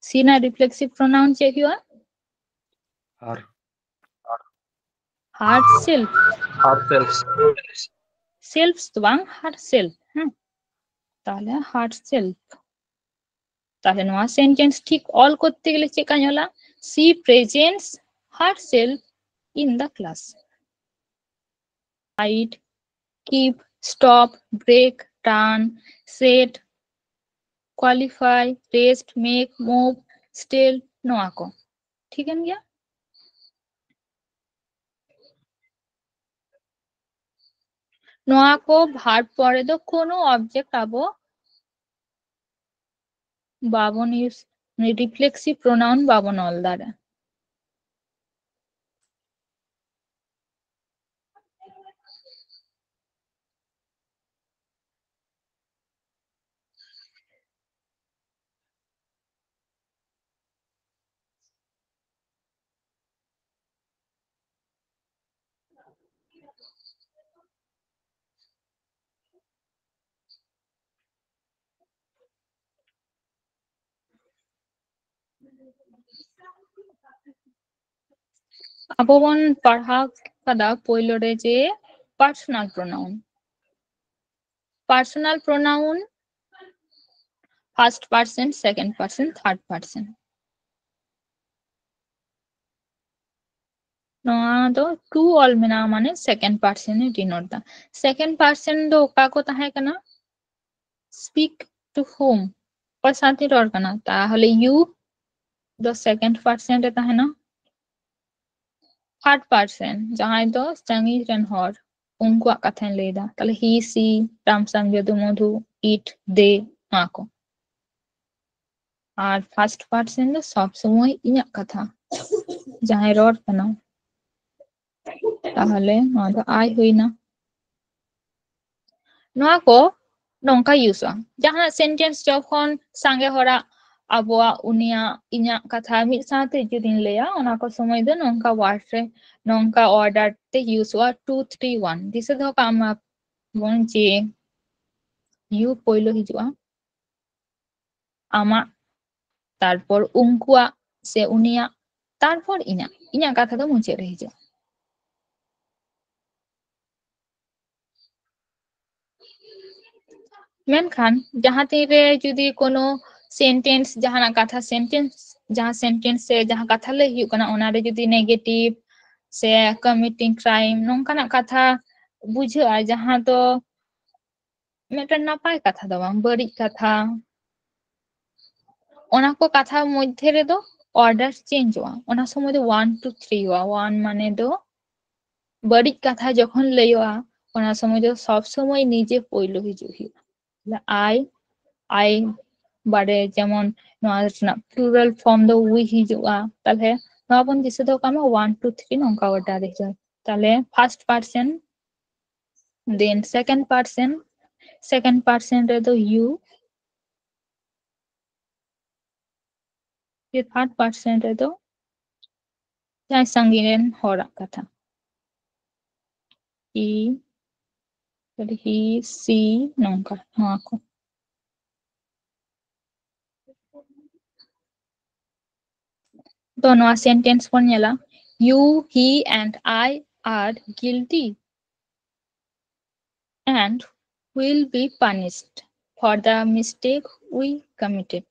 She ᱨᱮᱱᱟᱜ reflexive pronoun ᱪᱮᱫ ᱦᱩᱭᱩᱜᱼᱟ? ᱦᱟᱨ herself᱾ ᱦᱟᱨ ᱥᱮᱞᱯ selves ᱫᱚ ᱵᱟᱝ, herself᱾ ᱦᱮᱸ, ᱛᱟᱦᱞᱮ herself᱾ ᱛᱟᱦᱞᱮ ᱱᱚᱣᱟ sentence ᱴᱷᱤᱠ ᱚᱞ ᱠᱚᱨᱛᱮ ᱜᱮᱞᱮ ᱪᱮᱫ ᱞᱮᱠᱟᱧ ᱚᱞᱟ? She presents herself in the class. Write, keep, stop, break, turn, set, qualify, rest, make, move, still, ᱱᱚᱣᱟ ᱠᱚ᱾ ᱴᱷᱤᱠᱟᱹᱱ ᱜᱮᱭᱟ? ᱱᱚᱣᱟ ᱠᱚ verb ᱯᱚᱨᱮ ᱫᱚ ᱠᱳᱱᱳ object ᱟᱵᱚ ᱵᱟᱵᱚᱱ use, reflexive pronoun ᱵᱟᱵᱚᱱ ᱚᱞ ᱫᱟᱲᱮᱭᱟᱜᱼᱟ᱾ ᱟᱵᱚ ᱵᱚᱱ ᱯᱟᱲᱦᱟᱣ ᱠᱟᱫᱟ ᱯᱳᱭᱞᱳ ᱨᱮ ᱡᱮ personal pronoun, personal pronoun first person, second person, third person, ᱱᱚᱣᱟ ᱫᱚ to ᱚᱞ ᱢᱮᱱᱟᱜᱼᱟ, ᱢᱟᱱᱮ second person ᱮ denote ᱫᱟ᱾ Second person ᱫᱚ ᱚᱠᱟ ᱠᱚ ᱛᱟᱦᱮᱸ ᱠᱟᱱᱟ? Speak to whom, ᱚᱠᱚᱭ ᱥᱟᱶᱛᱮ ᱨᱚᱲ ᱠᱟᱱᱟ? ᱛᱟᱦᱚᱞᱮ you ᱫᱚ second person ᱨᱮ ᱛᱟᱦᱮᱱᱟ᱾ Third person, ᱡᱟᱦᱟᱸᱭ ᱫᱚ ᱥᱟᱺᱜᱤᱧ ᱨᱮᱱ ᱦᱚᱲ, ᱩᱱᱠᱩᱣᱟᱜ ᱠᱟᱛᱷᱟᱧ ᱞᱟᱹᱭ ᱮᱫᱟ᱾ ᱛᱟᱦᱞᱮ he, she, ᱨᱟᱢᱥᱟᱢ, ᱡᱚᱫᱩ, Madhu, it, they, ᱱᱚᱣᱟ ᱠᱚ᱾ ᱟᱨ first person ᱫᱚ ᱥᱚᱵ ᱥᱚᱢᱚᱭ ᱤᱧᱟᱹᱜ ᱠᱟᱛᱷᱟ, ᱡᱟᱦᱟᱸᱭ ᱨᱚᱲ ᱠᱟᱱᱟ, ᱛᱟᱦᱞᱮ ᱱᱚᱣᱟ ᱫᱚ I ᱦᱩᱭᱱᱟ᱾ ᱱᱚᱣᱟ ᱠᱚ ᱱᱚᱝᱠᱟ ᱤᱭᱩᱡᱚᱜᱼᱟ, ᱡᱟᱦᱟᱱᱟᱜ ᱥᱮᱱᱴᱮᱱᱥ ᱡᱚᱠᱷᱚᱱ ᱥᱟᱸᱜᱮ ᱦᱚᱲᱟᱜ ᱟᱵᱚᱣᱟᱜ, ᱩᱱᱤᱭᱟᱜ, ᱤᱧᱟᱹᱜ ᱠᱟᱛᱷᱟ ᱢᱤᱫ ᱥᱟᱶᱛᱮ ᱡᱩᱫᱤᱧ ᱞᱟᱹᱭᱟ, ᱚᱱᱟ ᱠᱚ ᱥᱚᱢᱚᱭ ᱫᱚ ᱱᱚᱝᱠᱟ ᱣᱟᱨᱰ ᱨᱮ, ᱱᱚᱝᱠᱟ ᱚᱨᱰᱟᱨ ᱛᱮ ᱤᱭᱩᱡᱚᱜᱼᱟ, two three one᱾ ᱫᱤᱥᱟᱹ ᱫᱚᱦᱚ ᱠᱟᱜ ᱢᱟ ᱵᱚᱱ ᱡᱮ you ᱯᱳᱭᱞᱳ ᱦᱤᱡᱩᱜᱼᱟ, ᱟᱢᱟᱜ, ᱛᱟᱨᱯᱚᱨ ᱩᱱᱠᱩᱣᱟᱜ ᱥᱮ ᱩᱱᱤᱭᱟᱜ, ᱛᱟᱨᱯᱚᱨ ᱤᱧᱟᱹᱜ, ᱤᱧᱟᱹᱜ ᱠᱟᱛᱷᱟ ᱫᱚ ᱢᱩᱪᱟᱹᱫ ᱨᱮ ᱦᱤᱡᱩᱜᱼᱟ᱾ ᱢᱮᱱᱠᱷᱟᱱ ᱡᱟᱦᱟᱸ ᱛᱤᱱᱨᱮ ᱡᱩᱫᱤ ᱠᱳᱱᱳ ᱥᱮᱱᱴᱮᱱᱥ, ᱡᱟᱦᱟᱱᱟᱜ ᱠᱟᱛᱷᱟ, ᱥᱮᱱᱴᱮᱱᱥ, ᱡᱟᱦᱟᱸ ᱥᱮᱱᱴᱮᱱᱥ ᱥᱮ ᱡᱟᱦᱟᱸ ᱠᱟᱛᱷᱟ ᱞᱟᱹᱭ ᱦᱩᱭᱩᱜ ᱠᱟᱱᱟ, ᱚᱱᱟᱨᱮ ᱡᱩᱫᱤ negative ᱥᱮ committing crime ᱱᱚᱝᱠᱟᱱᱟᱜ ᱠᱟᱛᱷᱟ ᱵᱩᱡᱷᱟᱹᱜᱼᱟ, ᱡᱟᱦᱟᱸ ᱫᱚ ᱢᱤᱫᱴᱮᱱ ᱱᱟᱯᱟᱭ ᱠᱟᱛᱷᱟ ᱫᱚ ᱵᱟᱝ, ᱵᱟᱹᱲᱤᱡ ᱠᱟᱛᱷᱟ᱾ ᱚᱱᱟ ᱠᱚ ᱠᱟᱛᱷᱟ ᱢᱚᱫᱽᱫᱷᱮ ᱨᱮᱫᱚ order changeᱚᱜᱼᱟ᱾ ᱚᱱᱟ ᱥᱚᱢᱚᱭ ᱫᱚ one to threeᱚᱜᱼᱟ᱾ One ᱢᱟᱱᱮ ᱫᱚ ᱵᱟᱹᱲᱤᱡ ᱠᱟᱛᱷᱟ ᱡᱚᱠᱷᱚᱱ ᱞᱟᱹᱭᱚᱜᱼᱟ, ᱚᱱᱟ ᱥᱚᱢᱚᱭ ᱫᱚ ᱥᱚᱵ ᱥᱚᱢᱚᱭ ᱱᱤᱡᱮ ᱯᱳᱭᱞᱳ ᱦᱤᱡᱩᱜ ᱦᱩᱭᱩᱜᱼᱟ᱾ I, I ᱵᱟᱨᱮ ᱡᱮᱢᱚᱱ ᱱᱚᱣᱟ ᱨᱮᱱᱟᱜ plural form ᱫᱚ we ᱦᱤᱡᱩᱜᱼᱟ, ᱛᱟᱦᱞᱮ ᱱᱚᱣᱟ ᱵᱚᱱ ᱫᱤᱥᱟᱹ ᱫᱚᱦᱚ ᱠᱟᱜ ᱢᱟ, one to three ᱱᱚᱝᱠᱟ order ᱨᱮ ᱦᱤᱡᱩᱜᱼᱟ᱾ ᱛᱟᱦᱞᱮ first person, then second person, second person ᱨᱮᱫᱚ you, ᱯᱷᱤᱨ third person ᱨᱮᱫᱚ ᱡᱟᱦᱟᱸᱭ ᱥᱟᱺᱜᱤᱧ ᱨᱮᱱ ᱦᱚᱲᱟᱜ ᱠᱟᱛᱷᱟ, he, he, she, ᱱᱚᱝᱠᱟ ᱱᱚᱣᱟ ᱠᱚ᱾ ᱛᱚ ᱱᱚᱣᱟ sentence ᱵᱚᱱ ᱧᱮᱞᱟ, you, he and I are guilty and will be punished for the mistake we committed.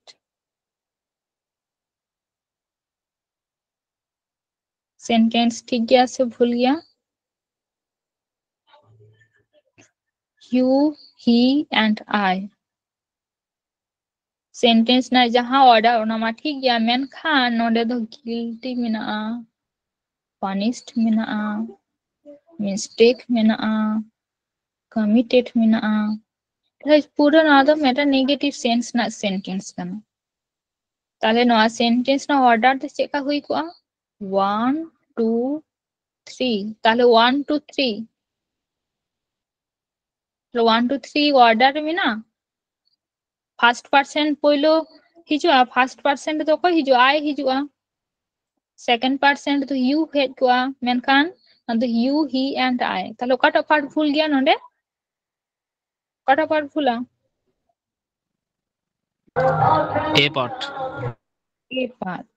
Sentence ᱴᱷᱤᱠ ᱜᱮᱭᱟ ᱥᱮ ᱵᱷᱩᱞ ᱜᱮᱭᱟ? You, he and I, sentence ᱨᱮᱱᱟᱜ ᱡᱟᱦᱟᱸ order, ᱚᱱᱟ ᱢᱟ ᱴᱷᱤᱠ ᱜᱮᱭᱟ, ᱢᱮᱱᱠᱷᱟᱱ ᱱᱚᱰᱮ ᱫᱚ guilty ᱢᱮᱱᱟᱜᱼᱟ, punished ᱢᱮᱱᱟᱜᱼᱟ, mistake ᱢᱮᱱᱟᱜᱼᱟ, committed ᱢᱮᱱᱟᱜᱼᱟ᱾ ᱛᱟᱦᱞᱮ ᱯᱩᱨᱟᱹ ᱱᱚᱣᱟ ᱫᱚ ᱢᱤᱫᱴᱟᱝ negative sense ᱨᱮᱱᱟᱜ sentence ᱠᱟᱱᱟ᱾ ᱛᱟᱦᱞᱮ ᱱᱚᱣᱟ sentence ᱨᱮᱱᱟᱜ order ᱫᱚ ᱪᱮᱫ ᱞᱮᱠᱟ ᱦᱩᱭ ᱠᱚᱜᱼᱟ? One, two, three᱾ ᱛᱟᱦᱞᱮ one, two, three, one, two, three order ᱨᱮ ᱢᱮᱱᱟᱜᱼᱟ᱾ First person ᱯᱳᱭᱞᱳ ᱦᱤᱡᱩᱜᱼᱟ, first person ᱨᱮᱫᱚ ᱚᱠᱚᱭ ᱦᱤᱡᱩᱜᱼᱟ? I ᱦᱤᱡᱩᱜᱼᱟ᱾ Second person ᱨᱮᱫᱚ you ᱦᱮᱡ ᱠᱚᱜᱼᱟ, ᱢᱮᱱᱠᱷᱟᱱ ᱚᱱᱟ ᱫᱚ you, he and I᱾ ᱛᱟᱦᱞᱮ ᱚᱠᱟᱴᱟᱜ part ᱵᱷᱩᱞ ᱜᱮᱭᱟ ᱱᱚᱰᱮ? ᱚᱠᱟᱴᱟᱜ part ᱵᱷᱩᱞᱟ? A part. A part.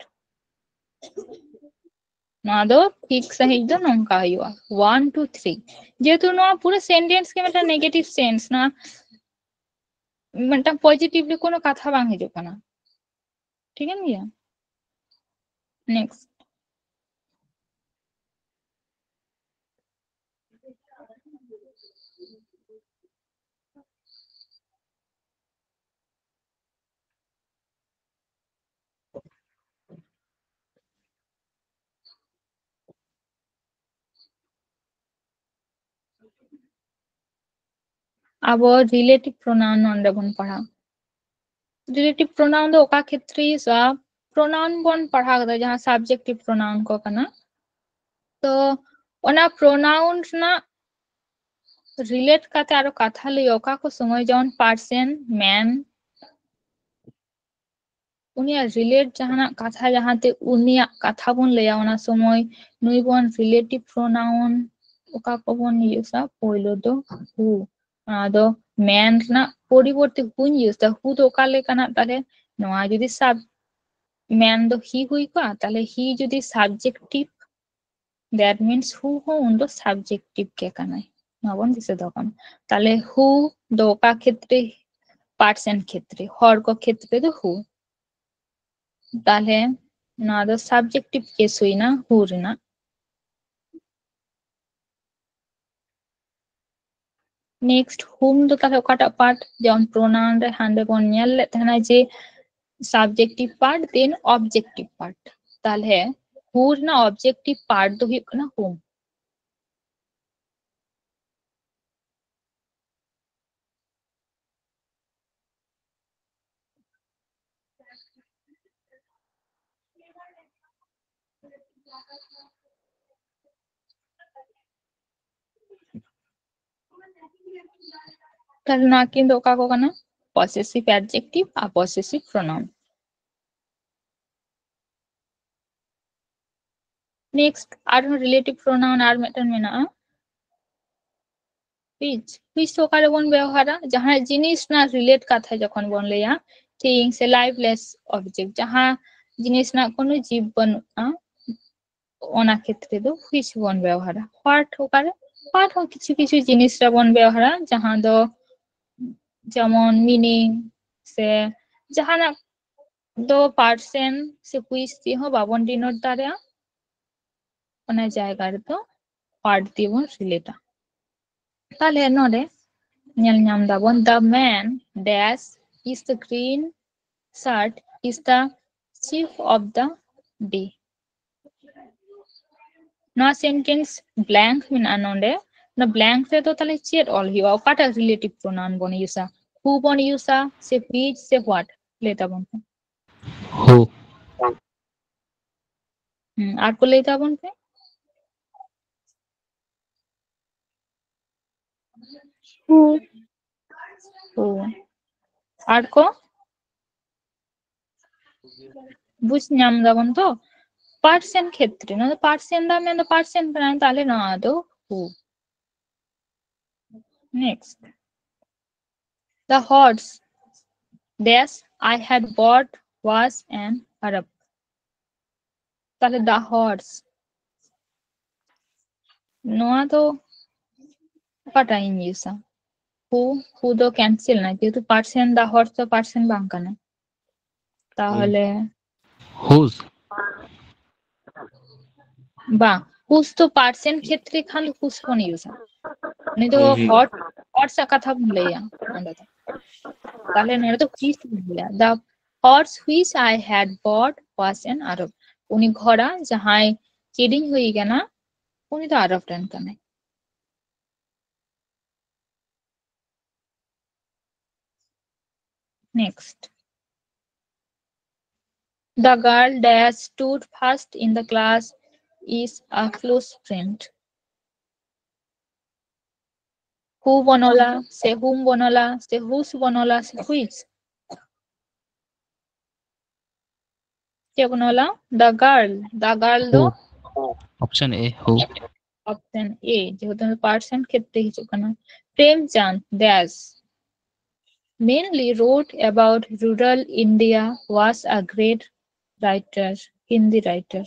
ᱱᱚᱣᱟ ᱫᱚ ᱴᱷᱤᱠ ᱥᱟᱺᱦᱤᱡ ᱫᱚ ᱱᱚᱝᱠᱟ ᱦᱩᱭᱩᱜᱼᱟ, one, two, three᱾ ᱡᱮᱦᱮᱛᱩ ᱱᱚᱣᱟ ᱯᱩᱨᱟᱹ sentence ᱜᱮ ᱢᱤᱫᱴᱟᱝ negative sense, ᱱᱚᱣᱟ ᱢᱤᱫᱴᱟᱝ positively ᱠᱳᱱᱳ ᱠᱟᱛᱷᱟ ᱵᱟᱝ ᱦᱤᱡᱩᱜ ᱠᱟᱱᱟ᱾ ᱴᱷᱤᱠᱟᱹᱱ ᱜᱮᱭᱟ? Next. ᱟᱵᱚ relative pronoun ᱱᱚᱰᱮ ᱵᱚᱱ ᱯᱟᱲᱦᱟᱜ᱾ Relative pronoun ᱫᱚ ᱚᱠᱟ ᱠᱷᱮᱛᱨᱮ ᱤᱭᱩᱡᱚᱜᱼᱟ? Pronoun ᱵᱚᱱ ᱯᱟᱲᱦᱟᱣ ᱠᱟᱫᱟ, ᱡᱟᱦᱟᱸ subjective pronoun ᱠᱚ ᱠᱟᱱᱟ᱾ ᱛᱚ ᱚᱱᱟ pronoun ᱨᱮᱱᱟᱜ relate ᱠᱟᱛᱮ ᱟᱨᱚ ᱠᱟᱛᱷᱟ ᱞᱟᱹᱭ, ᱚᱠᱟ ᱠᱚ ᱥᱚᱢᱚᱭ, ᱡᱮᱢᱚᱱ person, man, ᱩᱱᱤᱭᱟᱜ relate ᱡᱟᱦᱟᱱᱟᱜ ᱠᱟᱛᱷᱟ, ᱡᱟᱦᱟᱸᱛᱮ ᱩᱱᱤᱭᱟᱜ ᱠᱟᱛᱷᱟ ᱵᱚᱱ ᱞᱟᱹᱭᱟ, ᱚᱱᱟ ᱥᱚᱢᱚᱭ ᱱᱩᱭ ᱵᱚᱱ relative pronoun ᱚᱠᱟ ᱠᱚᱵᱚᱱ ᱤᱭᱩᱡᱟ? ᱯᱳᱭᱞᱳ ᱫᱚ who, ᱚᱱᱟ ᱫᱚ man ᱨᱮᱱᱟᱜ ᱯᱚᱨᱤᱵᱚᱨᱛᱮ who ᱧ ᱤᱭᱩᱡᱟ᱾ Who ᱫᱚ ᱚᱠᱟ ᱞᱮᱠᱟᱱᱟᱜ? ᱛᱟᱦᱞᱮ ᱱᱚᱣᱟ ᱡᱩᱫᱤ sub man ᱫᱚ he ᱦᱩᱭ ᱠᱚᱜᱼᱟ, ᱛᱟᱦᱞᱮ he ᱡᱩᱫᱤ subjective, that means who ᱦᱚᱸ ᱩᱱ ᱫᱚ subjective ᱜᱮ ᱠᱟᱱᱟᱭ᱾ ᱱᱚᱣᱟ ᱵᱚᱱ ᱫᱤᱥᱟᱹ ᱫᱚᱦᱚ ᱠᱟᱜ ᱢᱟ᱾ ᱛᱟᱦᱞᱮ who ᱫᱚ ᱚᱠᱟ ᱠᱷᱮᱛᱨᱮ? Person ᱠᱷᱮᱛᱨᱮ, ᱦᱚᱲ ᱠᱚ ᱠᱷᱮᱛᱨᱮ ᱫᱚ who᱾ ᱛᱟᱦᱞᱮ ᱱᱚᱣᱟ ᱫᱚ subjective case ᱦᱩᱭᱱᱟ who ᱨᱮᱱᱟᱜ᱾ Next, whom ᱫᱚ ᱛᱟᱦᱞᱮ ᱚᱠᱟᱴᱟᱜ part? ᱡᱮᱢᱚᱱ pronoun ᱨᱮ ᱦᱟᱸᱰᱮ ᱵᱚᱱ ᱧᱮᱞ ᱞᱮᱫ ᱛᱟᱦᱮᱱᱟ ᱡᱮ subjective part, then objective part᱾ ᱛᱟᱦᱞᱮ who ᱨᱮᱱᱟᱜ objective part ᱫᱚ ᱦᱩᱭᱩᱜ ᱠᱟᱱᱟ whom᱾ ᱛᱟᱦᱞᱮ ᱱᱚᱣᱟ ᱠᱤᱱ ᱫᱚ ᱚᱠᱟ ᱠᱚ ᱠᱟᱱᱟ? Possessive adjective ᱟᱨ possessive pronoun᱾ Next, ᱟᱨᱦᱚᱸ relative pronoun ᱟᱨ ᱢᱤᱫᱴᱮᱱ ᱢᱮᱱᱟᱜᱼᱟ, which᱾ Which ᱫᱚ ᱚᱠᱟ ᱨᱮᱵᱚᱱ ᱵᱮᱣᱦᱟᱨᱟ? ᱡᱟᱦᱟᱸ ᱡᱤᱱᱤᱥ ᱨᱮᱱᱟᱜ relate ᱠᱟᱛᱷᱟ ᱡᱚᱠᱷᱚᱱ ᱵᱚᱱ ᱞᱟᱹᱭᱟ, thing ᱥᱮ lifeless object, ᱡᱟᱦᱟᱸ ᱡᱤᱱᱤᱥ ᱨᱮᱱᱟᱜ ᱠᱳᱱᱳ ᱡᱤᱵᱽ ᱵᱟᱹᱱᱩᱜᱼᱟ, ᱚᱱᱟ ᱠᱷᱮᱛᱨᱮ ᱫᱚ which ᱵᱚᱱ ᱵᱮᱣᱦᱟᱨᱟ᱾ What ᱚᱠᱟᱨᱮ? What ᱦᱚᱸ ᱠᱤᱪᱷᱩ ᱠᱤᱪᱷᱩ ᱡᱤᱱᱤᱥ ᱨᱮᱵᱚᱱ ᱵᱮᱣᱦᱟᱨᱟ, ᱡᱟᱦᱟᱸ ᱫᱚ ᱡᱮᱢᱚᱱ meaning ᱥᱮ ᱡᱟᱦᱟᱱᱟᱜ ᱫᱚ person ᱥᱮ which ᱫᱤᱭᱮ ᱦᱚᱸ ᱵᱟᱵᱚᱱ denote ᱫᱟᱲᱮᱭᱟᱜᱼᱟ, ᱚᱱᱟ ᱡᱟᱭᱜᱟ ᱨᱮᱫᱚ what ᱫᱤᱭᱮ ᱵᱚᱱ relateᱟ᱾ ᱛᱟᱦᱞᱮ ᱱᱚᱰᱮ ᱧᱮᱞ ᱧᱟᱢ ᱫᱟᱵᱚᱱ, the man dash is the green shirt is the chief of the day᱾ ᱱᱚᱣᱟ sentence blank ᱢᱮᱱᱟᱜᱼᱟ ᱱᱚᱰᱮ, ᱚᱱᱟ blank ᱨᱮᱫᱚ ᱛᱟᱦᱞᱮ ᱪᱮᱫ ᱚᱞ ᱦᱩᱭᱩᱜᱼᱟ? ᱚᱠᱟᱴᱟᱜ relative pronoun ᱵᱚᱱ ᱤᱭᱩᱡᱟ? Who ᱵᱚᱱ ᱤᱭᱩᱡᱟ ᱥᱮ which ᱥᱮ what? ᱞᱟᱹᱭ ᱛᱟᱵᱚᱱ ᱯᱮ᱾ Who. ᱦᱩᱸ, ᱟᱨ ᱠᱚ ᱞᱟᱹᱭ ᱛᱟᱵᱚᱱ ᱯᱮ᱾ Who. Who. ᱟᱨ ᱠᱚ? ᱵᱩᱡᱽ ᱧᱟᱢ ᱫᱟᱵᱚᱱ ᱛᱚ? Person ᱠᱷᱮᱛᱨᱮ, ᱱᱚᱣᱟ ᱫᱚ person ᱫᱚ, ᱢᱮᱱᱫᱚ person ᱠᱟᱱᱟ, ᱛᱟᱦᱞᱮ ᱱᱚᱣᱟ ᱫᱚ who. Next. The horse dash I had bought was an Arab. ᱛᱟᱦᱞᱮ the horse, ᱱᱚᱣᱟ ᱫᱚ ᱚᱠᱟᱴᱟᱜ ᱤᱧ ᱤᱭᱩᱡᱟ? Who, who ᱫᱚ cancel ᱱᱟ, ᱡᱮᱦᱮᱛᱩ person, the horse ᱫᱚ person ᱵᱟᱝ ᱠᱟᱱᱟ᱾ ᱛᱟᱦᱞᱮ whose. ᱵᱟᱝ, whose ᱫᱚ person ᱠᱷᱮᱛᱨᱮ ᱠᱷᱟᱱ ᱫᱚ whose ᱵᱚᱱ ᱤᱭᱩᱡᱟ᱾ ᱩᱱᱤ ᱫᱚ horse, horse ᱟᱜ ᱠᱟᱛᱷᱟ ᱵᱚᱱ ᱞᱟᱹᱭᱟ ᱚᱸᱰᱮ ᱫᱚ᱾ ᱛᱟᱦᱞᱮ ᱱᱚᱰᱮ ᱫᱚ which ᱵᱚᱱ ᱞᱟᱹᱭᱟ᱾ The horse which I had bought was an Arab. ᱩᱱᱤ ᱜᱷᱚᱲᱟ ᱡᱟᱦᱟᱸᱭ ᱠᱤᱨᱤᱧ ᱦᱩᱭ ᱠᱟᱱᱟ, ᱩᱱᱤ ᱫᱚ ᱟᱨᱚᱵ ᱨᱮᱱ ᱠᱟᱱᱟᱭ᱾ Next. The girl dash stood first in the class is a close friend. Who ᱵᱚᱱ ᱚᱞᱟ ᱥᱮ whom ᱵᱚᱱ ᱚᱞᱟ ᱥᱮ whose ᱵᱚᱱ ᱚᱞᱟ ᱥᱮ which? ᱪᱮᱫ ᱵᱚᱱ ᱚᱞᱟ? The girl. The girl ᱫᱚ? Who. Option A, who. Option A, ᱡᱮᱦᱮᱛᱩ person ᱠᱷᱮᱛᱨᱮ ᱦᱤᱡᱩᱜ ᱠᱟᱱᱟ᱾ Premchand dash mainly wrote about rural India was a great writer, Hindi writer.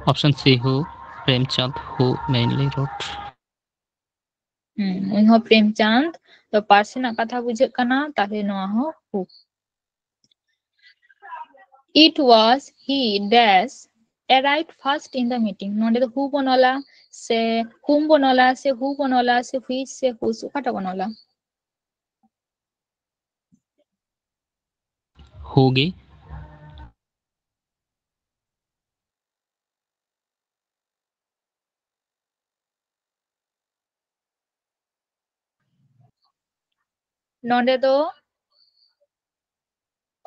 Option C, who. Premchand, who mainly wrote. ᱦᱩᱸ, ᱩᱱᱤ ᱦᱚᱸ ᱯᱨᱮᱢᱪᱟᱸᱫᱽ ᱫᱚ person ᱟᱜ ᱠᱟᱛᱷᱟ ᱵᱩᱡᱷᱟᱹᱜ ᱠᱟᱱᱟ, ᱛᱟᱦᱞᱮ ᱱᱚᱣᱟ ᱦᱚᱸ who. It was he dash arrived first in the meeting. ᱱᱚᱰᱮ ᱫᱚ who ᱵᱚᱱ ᱚᱞᱟ ᱥᱮ whom ᱵᱚᱱ ᱚᱞᱟ ᱥᱮ who ᱵᱚᱱ ᱚᱞᱟ ᱥᱮ which ᱥᱮ whose, ᱚᱠᱟᱴᱟᱜ ᱵᱚᱱ ᱚᱞᱟ? Who ᱜᱮ᱾ ᱱᱚᱰᱮ ᱫᱚ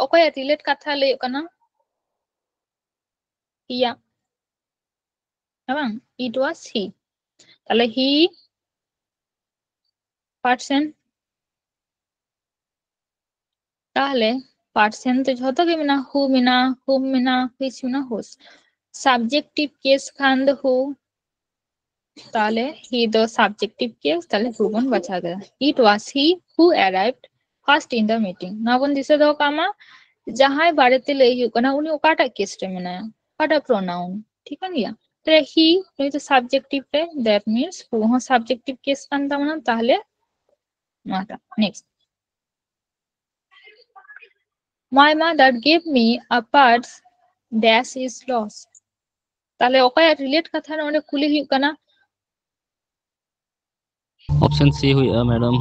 ᱚᱠᱚᱭᱟᱜ relate ᱠᱟᱛᱷᱟ ᱞᱟᱹᱭᱚᱜ ᱠᱟᱱᱟ? ᱤᱭᱟ, ᱦᱮᱸ ᱵᱟᱝ? It was he. ᱛᱟᱦᱞᱮ he person. ᱛᱟᱦᱞᱮ person ᱫᱚ ᱡᱷᱚᱛᱚ ᱜᱮ ᱢᱮᱱᱟᱜᱼᱟ, who ᱢᱮᱱᱟᱜᱼᱟ, whom ᱢᱮᱱᱟᱜᱼᱟ, which ᱢᱮᱱᱟᱜᱼᱟ, whose. Subjective case ᱠᱷᱟᱱ ᱫᱚ who. ᱛᱟᱦᱞᱮ he ᱫᱚ subjective case, ᱛᱟᱦᱞᱮ who ᱵᱚᱱ ᱵᱟᱪᱷᱟᱣ ᱠᱮᱫᱟ. It was he who arrived first in the meeting. ᱱᱚᱣᱟ ᱵᱚᱱ ᱫᱤᱥᱟᱹ ᱫᱚᱦᱚ ᱠᱟᱜ ᱢᱟ, ᱡᱟᱦᱟᱸᱭ ᱵᱟᱨᱮᱛᱮ ᱞᱟᱹᱭ ᱦᱩᱭᱩᱜ ᱠᱟᱱᱟ, ᱩᱱᱤ ᱚᱠᱟᱴᱟᱜ case ᱨᱮ ᱢᱮᱱᱟᱭᱟ, ᱚᱠᱟᱴᱟᱜ pronoun, ᱴᱷᱤᱠ ᱠᱟᱱ ᱜᱮᱭᱟ? ᱛᱟᱦᱞᱮ he ᱱᱩᱭ ᱫᱚ subjective ᱨᱮ, that means who ᱦᱚᱸ subjective case ᱠᱟᱱ ᱛᱟᱵᱚᱱᱟ. ᱛᱟᱦᱞᱮ ᱱᱚᱣᱟᱴᱟᱜ. Next. My mother gave me a purse dash is lost. ᱛᱟᱦᱞᱮ ᱚᱠᱚᱭᱟᱜ relate ᱠᱟᱛᱷᱟ ᱱᱚᱰᱮ ᱠᱩᱞᱤ ᱦᱩᱭᱩᱜ ᱠᱟᱱᱟ? Option C ᱦᱩᱭᱩᱜᱼᱟ, madam.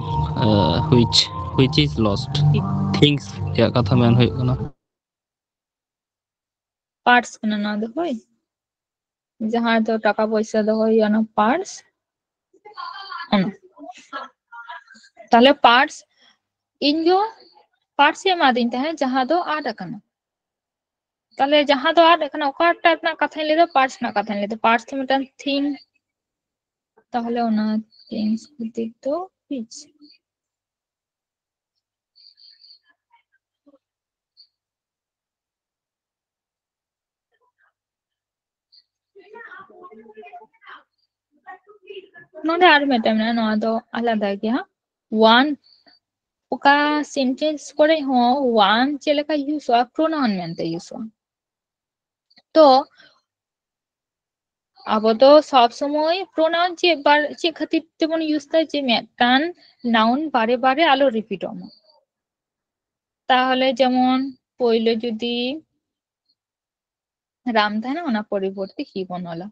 Which, which is lost. Things ᱨᱮᱭᱟᱜ ᱠᱟᱛᱷᱟ ᱢᱮᱱ ᱦᱩᱭᱩᱜ ᱠᱟᱱᱟ. Purse ᱠᱟᱱᱟ ᱱᱚᱣᱟ ᱫᱚ, ᱦᱳᱭ, ᱡᱟᱦᱟᱸ ᱫᱚ ᱴᱟᱠᱟ ᱯᱚᱭᱥᱟ ᱫᱚᱦᱚᱭ ᱦᱩᱭᱩᱜᱼᱟ, ᱚᱱᱟ purse. ᱚᱱᱟ ᱛᱟᱦᱞᱮ purse, ᱤᱧ ᱫᱚ purse ᱮ ᱮᱢᱟᱫᱤᱧ ᱛᱟᱦᱮᱸᱫ, ᱡᱟᱦᱟᱸ ᱫᱚ ᱟᱫ ᱟᱠᱟᱱᱟ. ᱛᱟᱦᱞᱮ ᱡᱟᱦᱟᱸ ᱫᱚ ᱟᱫ ᱟᱠᱟᱱᱟ, ᱚᱠᱟᱴᱟᱜ ᱨᱮᱱᱟᱜ ᱠᱟᱛᱷᱟᱧ ᱞᱟᱹᱭᱫᱟ? Purse ᱨᱮᱱᱟᱜ ᱠᱟᱛᱷᱟᱧ ᱞᱟᱹᱭᱫᱟ. Purse ᱫᱚ ᱢᱤᱫᱴᱟᱝ thing, ᱛᱟᱦᱞᱮ ᱚᱱᱟ things ᱠᱷᱟᱹᱛᱤᱨ ᱫᱚ which. ᱱᱚᱰᱮ ᱟᱨ ᱢᱤᱫᱴᱟᱝ ᱢᱮᱱᱟᱜᱼᱟ, ᱱᱚᱣᱟ ᱫᱚ ᱟᱞᱟᱫᱟ ᱜᱮᱭᱟ. One, ᱚᱠᱟ sentence ᱠᱚᱨᱮ ᱦᱚᱸ one ᱪᱮᱫ ᱞᱮᱠᱟ use ᱚᱜᱼᱟ? Pronoun ᱢᱮᱱᱛᱮ use ᱚᱜᱼᱟ. ᱛᱚ ᱟᱵᱚ ᱫᱚ ᱥᱚᱵ ᱥᱚᱢᱚᱭ pronoun ᱪᱮᱫ ᱵᱟᱨ-, ᱪᱮᱫ ᱠᱷᱟᱹᱛᱤᱨ ᱛᱮᱵᱚᱱ use ᱫᱟ? ᱡᱮ ᱢᱤᱫᱴᱟᱝ noun ᱵᱟᱨᱮ ᱵᱟᱨᱮ ᱟᱞᱚ repeat ᱚᱜ ᱢᱟ. ᱛᱟᱦᱚᱞᱮ ᱡᱮᱢᱚᱱ ᱯᱳᱭᱞᱳ ᱡᱩᱫᱤ ᱨᱟᱢ ᱛᱟᱦᱮᱱᱟ, ᱚᱱᱟ ᱯᱚᱨᱤᱵᱚᱨᱛᱮ he ᱵᱚᱱ ᱚᱞᱟ.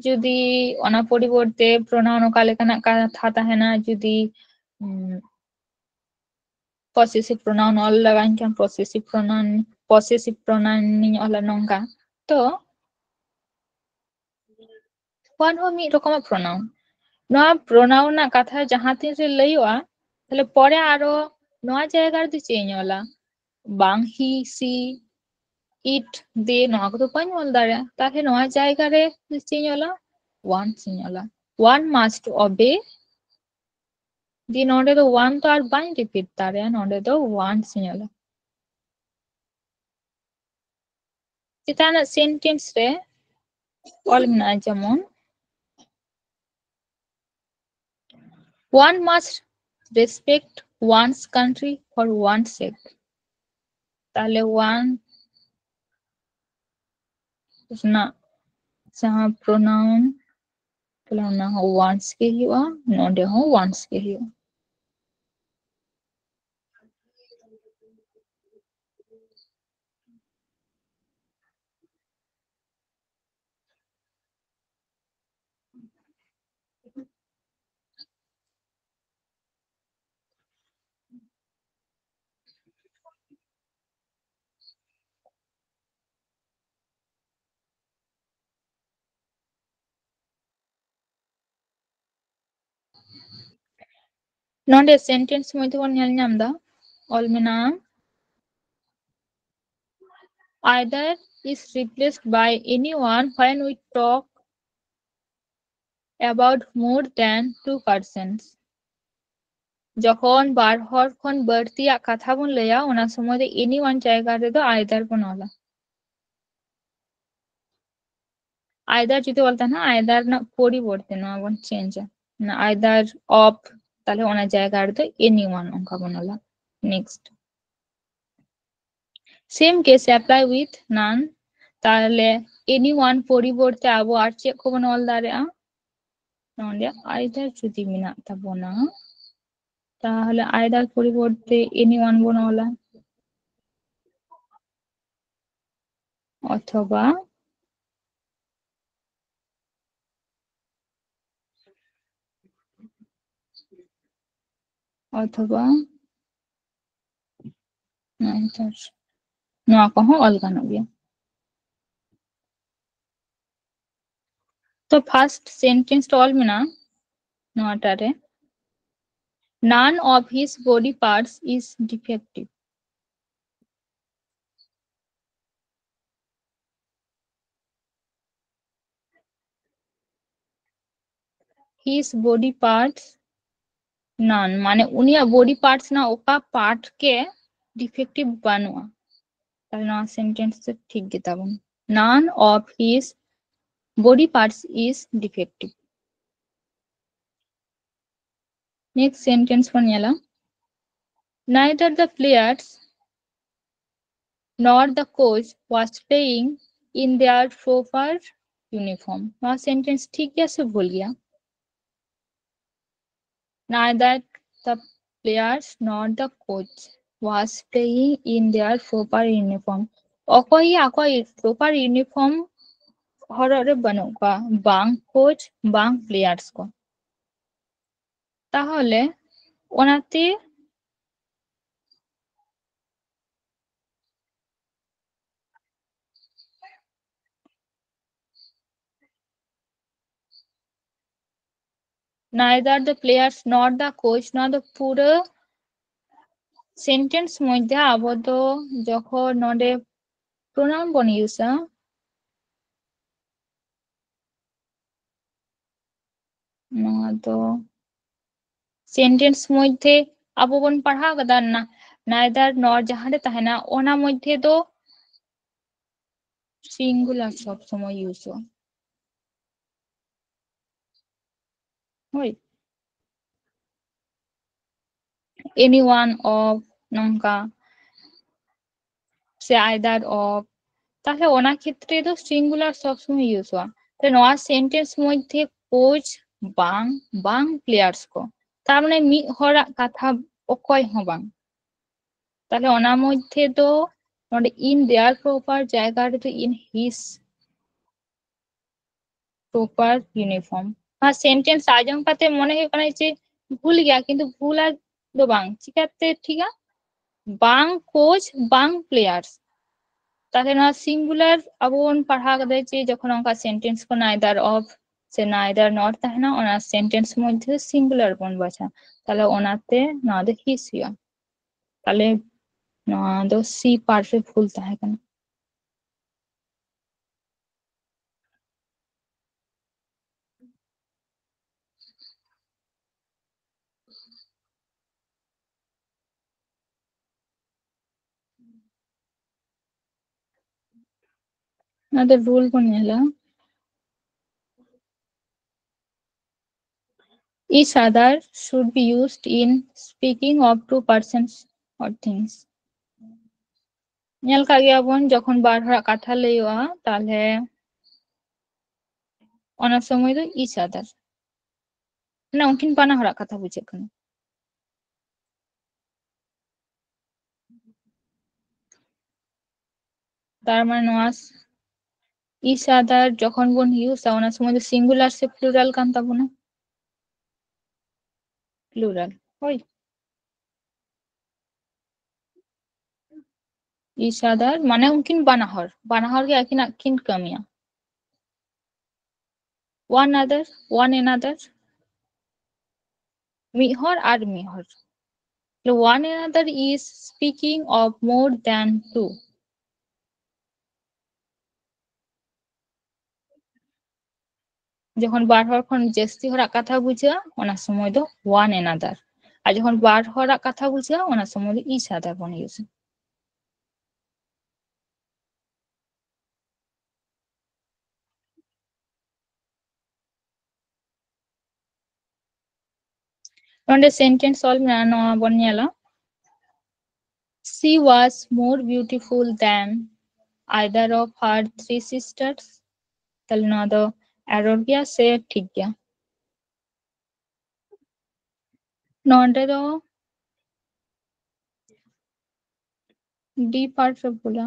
ᱡᱩᱫᱤ ᱚᱱᱟ ᱯᱚᱨᱤᱵᱚᱨᱛᱮ pronoun ᱚᱠᱟ ᱞᱮᱠᱟᱱᱟᱜ ᱠᱟᱛᱷᱟ ᱛᱟᱦᱮᱱᱟ, ᱡᱩᱫᱤ, ᱩᱢ, possessive pronoun ᱚᱞ ᱞᱟᱜᱟᱣ ᱤᱧ ᱠᱷᱟᱱ possessive pronoun, possessive pronoun ᱤᱧ ᱚᱞᱟ ᱱᱚᱝᱠᱟ. ᱛᱚ one ᱦᱚᱸ ᱢᱤᱫ ᱨᱚᱠᱚᱢᱟᱜ pronoun. ᱱᱚᱣᱟ pronoun ᱨᱮᱱᱟᱜ ᱠᱟᱛᱷᱟ ᱡᱟᱦᱟᱸ ᱛᱤᱱ ᱨᱮ ᱞᱟᱹᱭᱚᱜᱼᱟ, ᱛᱟᱦᱞᱮ ᱯᱚᱨᱮ ᱟᱨᱚ ᱱᱚᱣᱟ ᱡᱟᱭᱜᱟ ᱨᱮᱫᱚ ᱪᱮᱫ ᱤᱧ ᱚᱞᱟ? ᱵᱟᱝ he, she, it, they, ᱱᱚᱣᱟ ᱠᱚᱫᱚ ᱵᱟᱹᱧ ᱚᱞ ᱫᱟᱲᱮᱭᱟᱜᱼᱟ᱾ ᱛᱟᱦᱞᱮ ᱱᱚᱣᱟ ᱡᱟᱭᱜᱟ ᱨᱮ ᱪᱮᱫ ᱤᱧ ᱚᱞᱟ? Wants ᱤᱧ ᱚᱞᱟ᱾ One must obey, ᱫᱤᱭᱮ ᱱᱚᱰᱮ ᱫᱚ want ᱛᱚ ᱟᱨ ᱵᱟᱹᱧ repeat ᱫᱟᱲᱮᱭᱟᱜᱼᱟ, ᱱᱚᱰᱮ ᱫᱚ wants ᱤᱧ ᱚᱞᱟ᱾ ᱪᱮᱛᱟᱱ ᱨᱮᱱᱟᱜ sentence ᱨᱮ ᱚᱞ ᱢᱮᱱᱟᱜᱼᱟ, ᱡᱮᱢᱚᱱ, one must respect one's country for one's sake. ᱛᱟᱦᱞᱮ one ᱨᱮᱱᱟᱜ ᱡᱟᱦᱟᱸ pronoun, ᱛᱟᱦᱞᱮ ᱚᱱᱟ ᱦᱚᱸ wants ᱜᱮ ᱦᱩᱭᱩᱜᱼᱟ, ᱱᱚᱰᱮ ᱦᱚᱸ wants ᱜᱮ ᱦᱩᱭᱩᱜᱼᱟ᱾ ᱱᱚᱰᱮ sentence ᱢᱚᱫᱽᱫᱷᱮ ᱵᱚᱱ ᱧᱮᱞ ᱧᱟᱢ ᱮᱫᱟ, ᱚᱞ ᱢᱮᱱᱟᱜᱼᱟ, either is replaced by anyone when we talk about more than two persons. ᱡᱚᱠᱷᱚᱱ ᱵᱟᱨ ᱦᱚᱲ ᱠᱷᱚᱱ ᱵᱟᱹᱲᱛᱤᱭᱟᱜ ᱠᱟᱛᱷᱟ ᱵᱚᱱ ᱞᱟᱹᱭᱟ, ᱚᱱᱟ ᱥᱚᱢᱚᱭ ᱫᱚ anyone ᱡᱟᱭᱜᱟ ᱨᱮᱫᱚ either ᱵᱚᱱ ᱚᱞᱟ᱾ Either ᱡᱩᱫᱤ ᱚᱞ ᱛᱟᱦᱮᱱᱟ, either ᱨᱮᱱᱟᱜ ᱯᱚᱨᱤᱵᱚᱨᱛᱮ ᱱᱚᱣᱟ ᱵᱚᱱ change ᱟ, ᱚᱱᱟ either of, ᱛᱟᱦᱞᱮ ᱚᱱᱟ ᱡᱟᱭᱜᱟ ᱨᱮᱫᱚ anyone ᱚᱱᱠᱟ ᱵᱚᱱ ᱚᱞᱟ᱾ Next, same case apply with none. ᱛᱟᱦᱞᱮ anyone ᱯᱚᱨᱤᱵᱚᱨᱛᱮ ᱟᱵᱚ ᱟᱨ ᱪᱮᱫ ᱠᱚᱵᱚᱱ ᱚᱞ ᱫᱟᱲᱮᱭᱟᱜᱼᱟ? ᱱᱚᱰᱮ either ᱡᱩᱫᱤ ᱢᱮᱱᱟᱜ ᱛᱟᱵᱚᱱᱟ, ᱛᱟᱦᱞᱮ either ᱯᱚᱨᱤᱵᱚᱨᱛᱮ anyone ᱵᱚᱱ ᱚᱞᱟ, ᱚᱛᱷᱚᱵᱟ, ᱚᱛᱷᱚᱵᱟ neither, ᱱᱚᱣᱟ ᱠᱚᱦᱚᱸ ᱚᱞ ᱜᱟᱱᱚᱜ ᱜᱮᱭᱟ᱾ ᱛᱚ first sentence ᱫᱚ ᱚᱞ ᱢᱮᱱᱟᱜᱼᱟ ᱱᱚᱣᱟᱴᱟᱜ ᱨᱮ, None of his body parts is defective. His body parts none, ᱢᱟᱱᱮ ᱩᱱᱤᱭᱟᱜ body parts ᱨᱮᱱᱟᱜ ᱚᱠᱟ part ᱜᱮ defective ᱵᱟᱹᱱᱩᱜᱼᱟ᱾ ᱛᱟᱦᱞᱮ ᱱᱚᱣᱟ sentence ᱫᱚ ᱴᱷᱤᱠ ᱜᱮ ᱛᱟᱵᱚᱱ, none of his body parts is defective. Next sentence ᱵᱚᱱ ᱧᱮᱞᱟ, neither the players nor the coach was playing in their proper uniform. ᱱᱚᱣᱟ sentence ᱴᱷᱤᱠ ᱜᱮᱭᱟ ᱥᱮ ᱵᱷᱩᱞ ᱜᱮᱭᱟ? Neither the players nor the coach was playing in their proper uniform. ᱚᱠᱚᱭ ᱜᱮ ᱟᱠᱚᱣᱟᱜ proper uniform ᱦᱚᱨᱚᱜ ᱨᱮ ᱵᱟᱹᱱᱩᱜ ᱠᱚᱣᱟ, ᱵᱟᱝ coach ᱵᱟᱝ players ᱠᱚ᱾ ᱛᱟᱦᱚᱞᱮ ᱚᱱᱟᱛᱮ neither the players nor the coach, ᱱᱚᱣᱟ ᱫᱚ ᱯᱩᱨᱟᱹ sentence ᱢᱚᱫᱽᱫᱷᱮ ᱟᱵᱚ ᱫᱚ ᱡᱚᱠᱷᱚᱱ ᱱᱚᱰᱮ pronoun ᱵᱚᱱ ᱤᱭᱩᱡᱟ, ᱱᱚᱣᱟ ᱫᱚ sentence ᱢᱚᱫᱽᱫᱷᱮ ᱟᱵᱚ ᱵᱚᱱ ᱯᱟᱲᱦᱟᱣ ᱠᱟᱫᱟ neither nor ᱡᱟᱦᱟᱸ ᱨᱮ ᱛᱟᱦᱮᱱᱟ, ᱚᱱᱟ ᱢᱚᱫᱽᱫᱷᱮ ᱫᱚ singular ᱥᱚᱵ ᱥᱚᱢᱚᱭ ᱤᱭᱩᱡᱚᱜᱼᱟ᱾ ᱦᱳᱭ, any one of ᱱᱚᱝᱠᱟ ᱥᱮ either of, ᱛᱟᱦᱞᱮ ᱚᱱᱟ ᱠᱷᱮᱛᱨᱮ ᱫᱚ singular ᱥᱚᱵ ᱥᱚᱢᱚᱭ ᱤᱭᱩᱡᱚᱜᱼᱟ᱾ ᱛᱟᱦᱞᱮ ᱱᱚᱣᱟ sentence ᱢᱚᱫᱽᱫᱷᱮ coach ᱵᱟᱝ, ᱵᱟᱝ players ᱠᱚ, ᱛᱟᱨ ᱢᱟᱱᱮ ᱢᱤᱫ ᱦᱚᱲᱟᱜ ᱠᱟᱛᱷᱟ ᱚᱠᱚᱭ ᱦᱚᱸ ᱵᱟᱝ᱾ ᱛᱟᱦᱞᱮ ᱚᱱᱟ ᱢᱚᱫᱽᱫᱷᱮ ᱫᱚ ᱱᱚᱰᱮ in their proper ᱡᱟᱭᱜᱟ ᱨᱮᱫᱚ in his proper uniform᱾ ᱱᱚᱣᱟ sentence ᱟᱸᱡᱚᱢ ᱠᱟᱛᱮ ᱢᱚᱱᱮ ᱦᱩᱭᱩᱜ ᱠᱟᱱᱟ ᱡᱮ ᱵᱷᱩᱞ ᱜᱮᱭᱟ, ᱠᱤᱱᱛᱩ ᱵᱷᱩᱞ ᱟᱨ ᱫᱚ ᱵᱟᱝ᱾ ᱪᱤᱠᱟᱹᱛᱮ ᱴᱷᱤᱠᱟ? ᱵᱟᱝ coach ᱵᱟᱝ players᱾ ᱛᱟᱦᱞᱮ ᱱᱚᱣᱟ singular ᱟᱵᱚ ᱵᱚᱱ ᱯᱟᱲᱦᱟᱣ ᱠᱟᱫᱟ ᱡᱮ ᱡᱚᱠᱷᱚᱱ ᱚᱱᱠᱟ sentence ᱠᱚ neither of ᱥᱮ neither nor ᱛᱟᱦᱮᱱᱟ, ᱚᱱᱟ ᱥᱮᱱᱴᱮᱱᱥ ᱢᱚᱫᱽᱫᱷᱮ ᱥᱤᱝᱜᱩᱞᱟᱨ ᱵᱚᱱ ᱵᱟᱪᱷᱟ, ᱛᱟᱦᱞᱮ ᱚᱱᱟᱛᱮ ᱱᱚᱣᱟ ᱫᱚ his ᱦᱩᱭᱩᱜᱼᱟ᱾ ᱛᱟᱦᱞᱮ ᱱᱚᱣᱟ ᱫᱚ ᱥᱤ ᱯᱟᱨᱴ ᱨᱮ ᱵᱷᱩᱞ ᱛᱟᱦᱮᱸ ᱠᱟᱱᱟ᱾ ᱱᱚᱣᱟ ᱫᱚ ᱨᱩᱞ ᱵᱚᱱ ᱧᱮᱞᱟ᱾ Each other should be used in speaking of two persons or things. ᱧᱮᱞ ᱠᱟᱜ ᱜᱮᱭᱟᱵᱚᱱ, ᱡᱚᱠᱷᱚᱱ ᱵᱟᱨ ᱦᱚᱲᱟᱜ ᱠᱟᱛᱷᱟ ᱞᱟᱹᱭᱚᱜᱼᱟ, ᱛᱟᱦᱞᱮ ᱚᱱᱟ ᱥᱚᱢᱚᱭ ᱫᱚ each other, ᱢᱟᱱᱮ ᱩᱱᱠᱤᱱ ᱵᱟᱱᱟ ᱦᱚᱲᱟᱜ ᱠᱟᱛᱷᱟ ᱵᱩᱡᱷᱟᱹᱜ ᱠᱟᱱᱟ᱾ ᱛᱟᱨ ᱢᱟᱱᱮ ᱱᱚᱣᱟ each other ᱡᱚᱠᱷᱚᱱ ᱵᱚᱱ ᱤᱭᱩᱡᱟ, ᱚᱱᱟ ᱥᱚᱢᱚᱭ ᱫᱚ ᱥᱤᱝᱜᱩᱞᱟᱨ ᱥᱮ ᱯᱞᱩᱨᱟᱞ ᱠᱟᱱ ᱛᱟᱵᱚᱱᱟ? ᱯᱞᱩᱨᱟᱞ, ᱦᱳᱭ᱾ Each other ᱢᱟᱱᱮ ᱩᱱᱠᱤᱱ ᱵᱟᱱᱟ ᱦᱚᱲ, ᱵᱟᱱᱟ ᱦᱚᱲ ᱜᱮ ᱟᱹᱠᱤᱱᱟᱜ ᱠᱤᱱ ᱠᱟᱹᱢᱤᱭᱟ᱾ One other, one another, ᱢᱤᱫ ᱦᱚᱲ ᱟᱨ ᱢᱤᱫ ᱦᱚᱲ᱾ One another is speaking of more than two. ᱡᱚᱠᱷᱚᱱ ᱵᱟᱨ ᱦᱚᱲ ᱠᱷᱚᱱ ᱡᱟᱹᱥᱛᱤ ᱦᱚᱲᱟᱜ ᱠᱟᱛᱷᱟ ᱵᱩᱡᱷᱟᱹᱜᱼᱟ, ᱚᱱᱟ ᱥᱚᱢᱚᱭ ᱫᱚ one another, ᱟᱨ ᱡᱚᱠᱷᱚᱱ ᱵᱟᱨ ᱦᱚᱲᱟᱜ ᱠᱟᱛᱷᱟ ᱵᱩᱡᱷᱟᱹᱜᱼᱟ, ᱚᱱᱟ ᱥᱚᱢᱚᱭ ᱫᱚ each other ᱵᱚᱱ ᱤᱭᱩᱡᱟ᱾ ᱱᱚᱰᱮ ᱥᱮᱱᱴᱮᱱᱥ ᱚᱞ ᱢᱮᱱᱟᱜᱼᱟ, ᱱᱚᱣᱟ ᱵᱚᱱ ᱧᱮᱞᱟ᱾ She was more beautiful than either of her three sisters. ᱛᱟᱦᱞᱮ ᱱᱚᱣᱟ ᱫᱚ ᱮᱨᱚᱨ ᱜᱮᱭᱟ ᱥᱮ ᱴᱷᱤᱠ ᱜᱮᱭᱟ? ᱱᱚᱰᱮ ᱫᱚ ᱰᱤ ᱯᱟᱨᱴ ᱨᱮ ᱵᱷᱩᱞᱟ᱾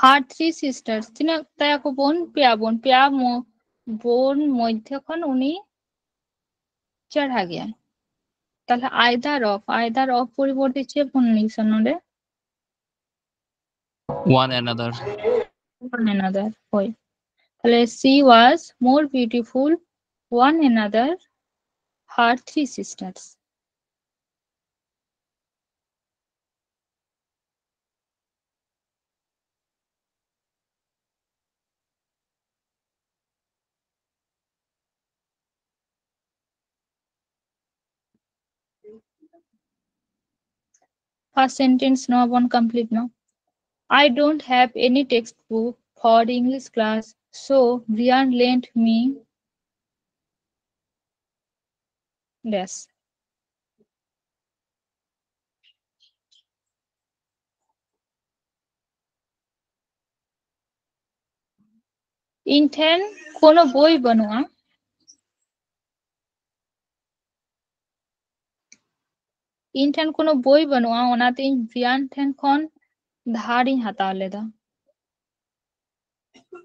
Her three sisters, ᱛᱤᱱᱟᱹᱜ ᱛᱟᱭᱟ ᱠᱚ ᱵᱚᱱ? ᱯᱮᱭᱟ ᱵᱚᱱ, ᱯᱮᱭᱟ ᱢᱚ-, ᱵᱳᱱ ᱢᱚᱫᱽᱫᱷᱮ ᱠᱷᱚᱱ ᱩᱱᱤ ᱪᱮᱦᱨᱟ ᱜᱮᱭᱟᱭ᱾ ᱛᱟᱦᱞᱮ either of, either of ᱯᱚᱨᱤᱵᱚᱨᱛᱮ ᱪᱮᱫ ᱵᱚᱱ ᱞᱟᱹᱭ ᱱᱚᱰᱮ? One another. One another. ᱦᱳᱭ᱾ ᱛᱟᱦᱞᱮ she was more beautiful one another, her three sisters. First sentence ᱱᱚᱣᱟ ᱵᱚᱱ complete ᱢᱟ᱾ I don't have any textbook for English class, so Brian lent me dash. ᱤᱧ ᱴᱷᱮᱱ ᱠᱳᱱᱳ ᱵᱳᱭ ᱵᱟᱹᱱᱩᱜᱼᱟ᱾ ᱤᱧ ᱴᱷᱮᱱ ᱠᱳᱱᱳ ᱵᱳᱭ ᱵᱟᱹᱱᱩᱜᱼᱟ, ᱚᱱᱟᱛᱮ ᱤᱧ ᱵᱨᱤᱭᱟᱱ ᱴᱷᱮᱱ ᱠᱷᱚᱱ ᱫᱷᱟᱨᱤᱧ ᱦᱟᱛᱟᱣ ᱞᱮᱫᱟ᱾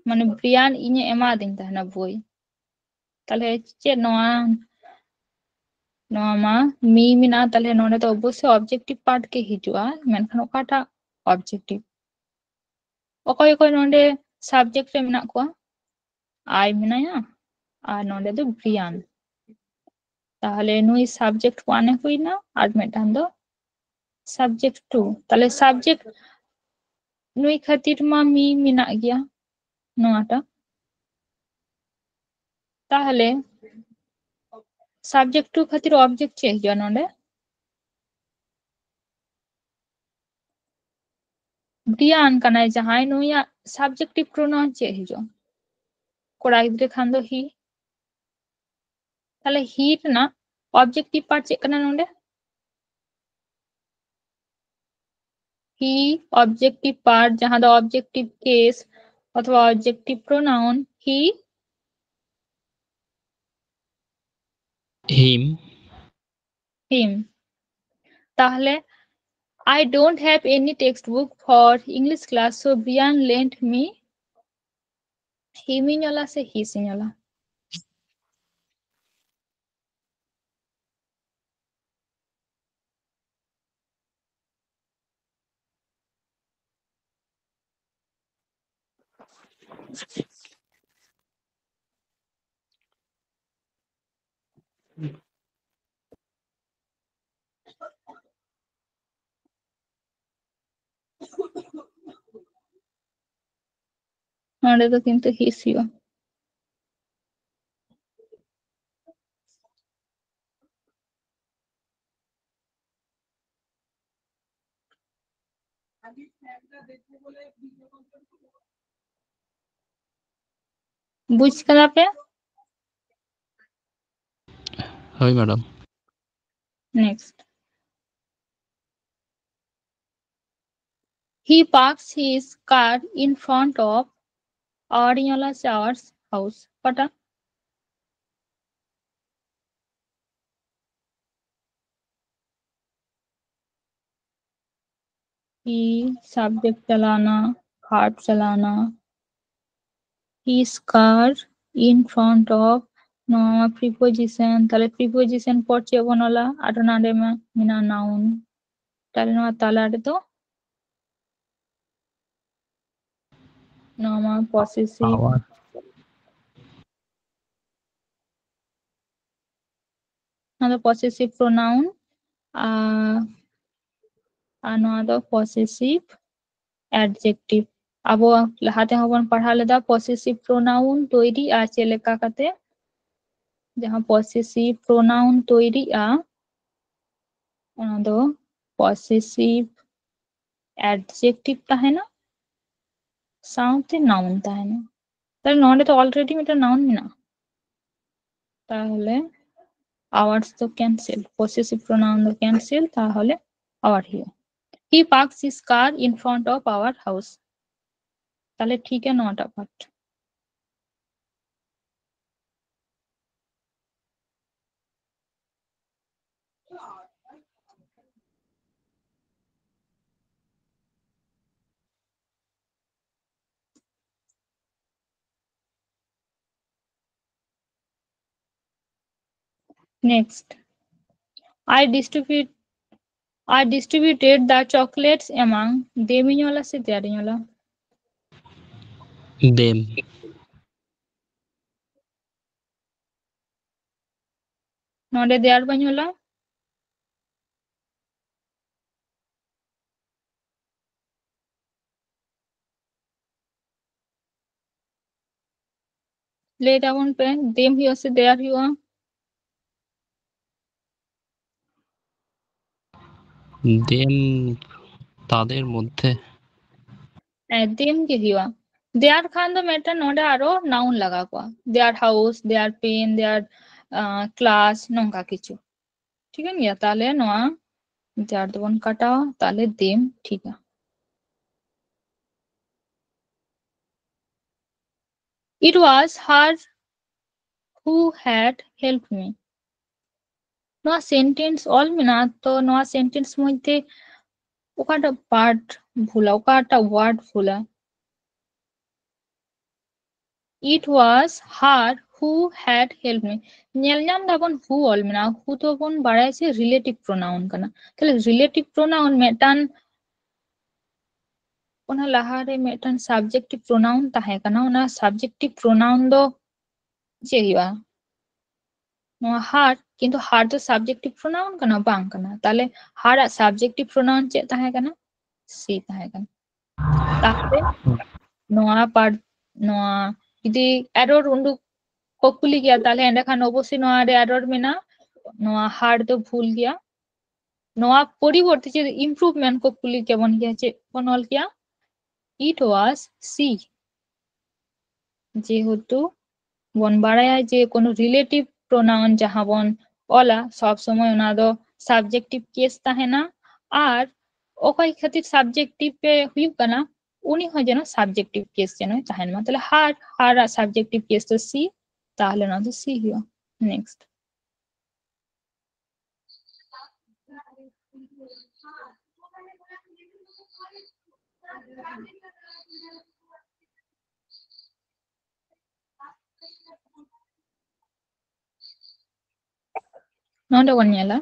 ᱢᱟᱱᱮ ᱵᱨᱤᱭᱟᱱ ᱤᱧᱮ ᱮᱢᱟᱫᱤᱧ ᱛᱟᱦᱮᱱᱟ ᱵᱳᱭ᱾ ᱛᱟᱦᱞᱮ ᱪᱮᱫ ᱱᱚᱣᱟ, ᱱᱚᱣᱟ ᱢᱟ ᱢᱤ ᱢᱮᱱᱟᱜᱼᱟ, ᱛᱟᱦᱞᱮ ᱱᱚᱰᱮ ᱫᱚ ᱚᱵᱚᱥᱥᱳᱭ objective part ᱜᱮ ᱦᱤᱡᱩᱜᱼᱟ, ᱢᱮᱱᱠᱷᱟᱱ ᱚᱠᱟᱴᱟᱜ objective? ᱚᱠᱚᱭ ᱚᱠᱚᱭ ᱱᱚᱰᱮ subject ᱨᱮ ᱢᱮᱱᱟᱜ ᱠᱚᱣᱟ? I ᱢᱮᱱᱟᱭᱟ ᱟᱨ ᱱᱚᱰᱮ ᱫᱚ ᱵᱨᱤᱭᱟᱱ᱾ ᱛᱟᱦᱞᱮ ᱱᱩᱭ subject one ᱮ ᱦᱩᱭᱱᱟ ᱟᱨ ᱢᱤᱫᱴᱟᱝ ᱫᱚ subject two᱾ ᱛᱟᱦᱞᱮ subject ᱱᱩᱭ ᱠᱷᱟᱹᱛᱤᱨ ᱢᱟ ᱢᱤ ᱢᱮᱱᱟᱜ ᱜᱮᱭᱟ ᱱᱚᱣᱟᱴᱟᱜ᱾ ᱛᱟᱦᱞᱮ subject two ᱠᱷᱟᱹᱛᱤᱨ object ᱪᱮᱫ ᱦᱤᱡᱩᱜᱼᱟ ᱱᱚᱰᱮ? ᱵᱨᱤᱭᱟᱱ ᱠᱟᱱᱟᱭ ᱡᱟᱦᱟᱸᱭ, ᱱᱩᱭᱟᱜ subjective pronoun ᱪᱮᱫ ᱦᱤᱡᱩᱜᱼᱟ? ᱠᱚᱲᱟ ᱜᱤᱫᱽᱨᱟᱹ ᱠᱷᱟᱱ ᱫᱚ he᱾ ᱛᱟᱦᱞᱮ he ᱨᱮᱱᱟᱜ objective part ᱪᱮᱫ ᱠᱟᱱᱟ ᱱᱚᱰᱮ? He, objective part, ᱡᱟᱦᱟᱸ ᱫᱚ objective case ᱚᱛᱷᱚᱵᱟ objective pronoun, he, Him. him. ᱛᱟᱦᱞᱮ I don't have any textbook for English class, so Brian lent me He ᱤᱧ ᱚᱞᱟ ᱥᱮ he's ᱤᱧ ᱚᱞᱟ? ᱱᱚᱰᱮ ᱫᱚ ᱠᱤᱱᱛᱩ he's ᱦᱩᱭᱩᱜᱼᱟ᱾ ᱵᱩᱡᱽ ᱠᱟᱫᱟ ᱯᱮ? ᱦᱳᱭ madam. Next. He parks his car in front of our, ᱤᱧ ᱚᱞᱟ ᱥᱮ our house? ᱚᱠᱟᱴᱟᱜ? He subject ᱪᱟᱞᱟᱣᱱᱟ, verb ᱪᱟᱞᱟᱣᱱᱟ, his car in front of, ᱱᱚᱣᱟ preposition, ᱛᱟᱦᱞᱮ preposition ᱯᱚᱨ ᱪᱮᱫ ᱵᱚᱱ ᱚᱞᱟ? ᱟᱨᱚ ᱱᱚᱰᱮ ᱢᱟ ᱢᱮᱱᱟᱜᱼᱟ noun, ᱛᱟᱦᱞᱮ ᱱᱚᱣᱟ ᱛᱟᱞᱟ ᱨᱮᱫᱚ ᱱᱚᱣᱟ ᱢᱟ possessive, our. ᱱᱚᱣᱟ ᱫᱚ possessive pronoun, ᱟᱨ, ᱟᱨ ᱱᱚᱣᱟ ᱫᱚ possessive adjective. ᱟᱵᱚ ᱞᱟᱦᱟ ᱛᱮᱦᱚᱸ ᱵᱚᱱ ᱯᱟᱲᱦᱟᱣ ᱞᱮᱫᱟ possessive pronoun ᱛᱚᱭᱨᱤ ᱟᱨ ᱪᱮᱫ ᱞᱮᱠᱟ ᱠᱟᱛᱮ᱾ ᱡᱟᱦᱟᱸ possessive pronoun ᱛᱚᱭᱨᱤᱜᱼᱟ, ᱚᱱᱟ ᱫᱚ possessive adjective ᱛᱟᱦᱮᱱᱟ, ᱥᱟᱶᱛᱮ noun ᱛᱟᱦᱮᱱᱟ᱾ ᱛᱟᱦᱞᱮ ᱱᱚᱰᱮ ᱫᱚ already ᱢᱤᱫᱴᱟᱝ noun ᱢᱮᱱᱟᱜᱼᱟ, ᱛᱟᱦᱞᱮ our ᱫᱚ cancel, possessive pronoun ᱫᱚ cancel, ᱛᱟᱦᱞᱮ our ᱦᱩᱭᱩᱜᱼᱟ᱾ He parks his car in front of our house. ᱛᱟᱦᱞᱮ ᱴᱷᱤᱠ ᱜᱮᱭᱟ ᱱᱚᱣᱟᱴᱟᱜ part᱾ Next, I distribute I distributed the chocolates among them. ᱤᱧ ᱚᱞᱟ ᱥᱮ they are ᱤᱧ ᱚᱞᱟ? Them. ᱱᱚᱰᱮ they are ᱵᱟᱹᱧ ᱚᱞᱟ᱾ ᱞᱟᱹᱭ ᱛᱟᱵᱚᱱ ᱯᱮ, them ᱦᱩᱭᱩᱜᱼᱟ ᱥᱮ they are ᱦᱩᱭᱩᱜᱼᱟ? Them, ᱛᱟᱫᱮᱨ ᱢᱚᱫᱽᱫᱷᱮ᱾ ᱦᱮᱸ, them ᱜᱮ ᱦᱩᱭᱩᱜᱼᱟ᱾ They are ᱠᱷᱟᱱ ᱫᱚ ᱢᱤᱫᱴᱟᱝ ᱱᱚᱰᱮ ᱟᱨᱚ noun ᱞᱟᱜᱟᱣ ᱠᱚᱜᱼᱟ, their house, their pen, their class, ᱱᱚᱝᱠᱟ ᱠᱤᱪᱷᱩ᱾ ᱴᱷᱤᱠᱟᱹᱱ ᱜᱮᱭᱟ? ᱛᱟᱦᱞᱮ ᱱᱚᱣᱟ they are ᱫᱚᱵᱚᱱ ᱠᱟᱴᱟᱣᱟ, ᱛᱟᱦᱞᱮ them ᱴᱷᱤᱠᱟ᱾ It was her who had helped me. ᱱᱚᱣᱟ sentence ᱚᱞ ᱢᱮᱱᱟᱜᱼᱟ, ᱛᱚ ᱱᱚᱣᱟ sentence ᱢᱚᱫᱽᱫᱷᱮ ᱚᱠᱟᱴᱟᱜ part ᱵᱷᱩᱞᱟ, ᱚᱠᱟᱴᱟᱜ word ᱵᱷᱩᱞᱟ? It was her who had helped me. ᱧᱮᱞ ᱧᱟᱢ ᱫᱟᱵᱚᱱ who ᱚᱞ ᱢᱮᱱᱟᱜᱼᱟ, who ᱫᱚᱵᱚᱱ ᱵᱟᱲᱟᱭᱟ ᱡᱮ relative pronoun ᱠᱟᱱᱟ᱾ ᱛᱟᱦᱞᱮ relative pronoun ᱢᱤᱫᱴᱟᱝ, ᱚᱱᱟ ᱞᱟᱦᱟᱨᱮ ᱢᱤᱫᱴᱟᱝ subjective pronoun ᱛᱟᱦᱮᱸ ᱠᱟᱱᱟ, ᱚᱱᱟ subjective pronoun ᱫᱚ ᱪᱮᱫ ᱦᱩᱭᱩᱜᱼᱟ? ᱱᱚᱣᱟ her, ᱠᱤᱱᱛᱩ her ᱫᱚ subjective pronoun ᱠᱟᱱᱟ? ᱵᱟᱝ ᱠᱟᱱᱟ᱾ ᱛᱟᱦᱞᱮ her ᱟᱜ subjective pronoun ᱪᱮᱫ ᱛᱟᱦᱮᱸ ᱠᱟᱱᱟ? She ᱛᱟᱦᱮᱸ ᱠᱟᱱᱟ᱾ ᱛᱟᱦᱞᱮ ᱱᱚᱣᱟ part, ᱱᱚᱣᱟ ᱡᱩᱫᱤ error ᱩᱰᱩᱠ ᱠᱚ ᱠᱩᱞᱤ ᱜᱮᱭᱟ, ᱛᱟᱦᱞᱮ ᱮᱸᱰᱮᱠᱷᱟᱱ ᱚᱵᱚᱥᱥᱳᱭ ᱱᱚᱣᱟ ᱨᱮ error ᱢᱮᱱᱟᱜᱼᱟ, ᱱᱚᱣᱟ her ᱫᱚ ᱵᱷᱩᱞ ᱜᱮᱭᱟ᱾ ᱱᱚᱣᱟ ᱯᱚᱨᱤᱵᱚᱨᱛᱮ ᱡᱩᱫᱤ improvement ᱠᱚ ᱠᱩᱞᱤ ᱠᱮᱵᱚᱱ ᱜᱮᱭᱟ, ᱪᱮᱫ ᱵᱚᱱ ᱚᱞ ᱠᱮᱭᱟ? It was she. ᱡᱮᱦᱮᱛᱩ ᱵᱚᱱ ᱵᱟᱲᱟᱭᱟ ᱡᱮ ᱠᱳᱱᱳ relative pronoun ᱡᱟᱦᱟᱸ ᱵᱚᱱ ᱚᱞᱟ, ᱥᱚᱵ ᱥᱚᱢᱚᱭ ᱚᱱᱟ ᱫᱚ subjective case ᱛᱟᱦᱮᱱᱟ, ᱟᱨ ᱚᱠᱚᱭ ᱠᱷᱟᱹᱛᱤᱨ subjective ᱮ ᱦᱩᱭᱩᱜ ᱠᱟᱱᱟ, ᱩᱱᱤ ᱦᱚᱸ ᱡᱮᱱᱚ subjective case ᱡᱮᱱᱚᱭ ᱛᱟᱦᱮᱱ ᱢᱟ᱾ ᱛᱟᱦᱞᱮ her, her ᱟᱜ subjective case ᱫᱚ she, ᱛᱟᱦᱞᱮ ᱚᱱᱟ ᱫᱚ she ᱦᱩᱭᱩᱜᱼᱟ᱾ Next. ᱱᱚᱰᱮ ᱵᱚᱱ ᱧᱮᱞᱟ᱾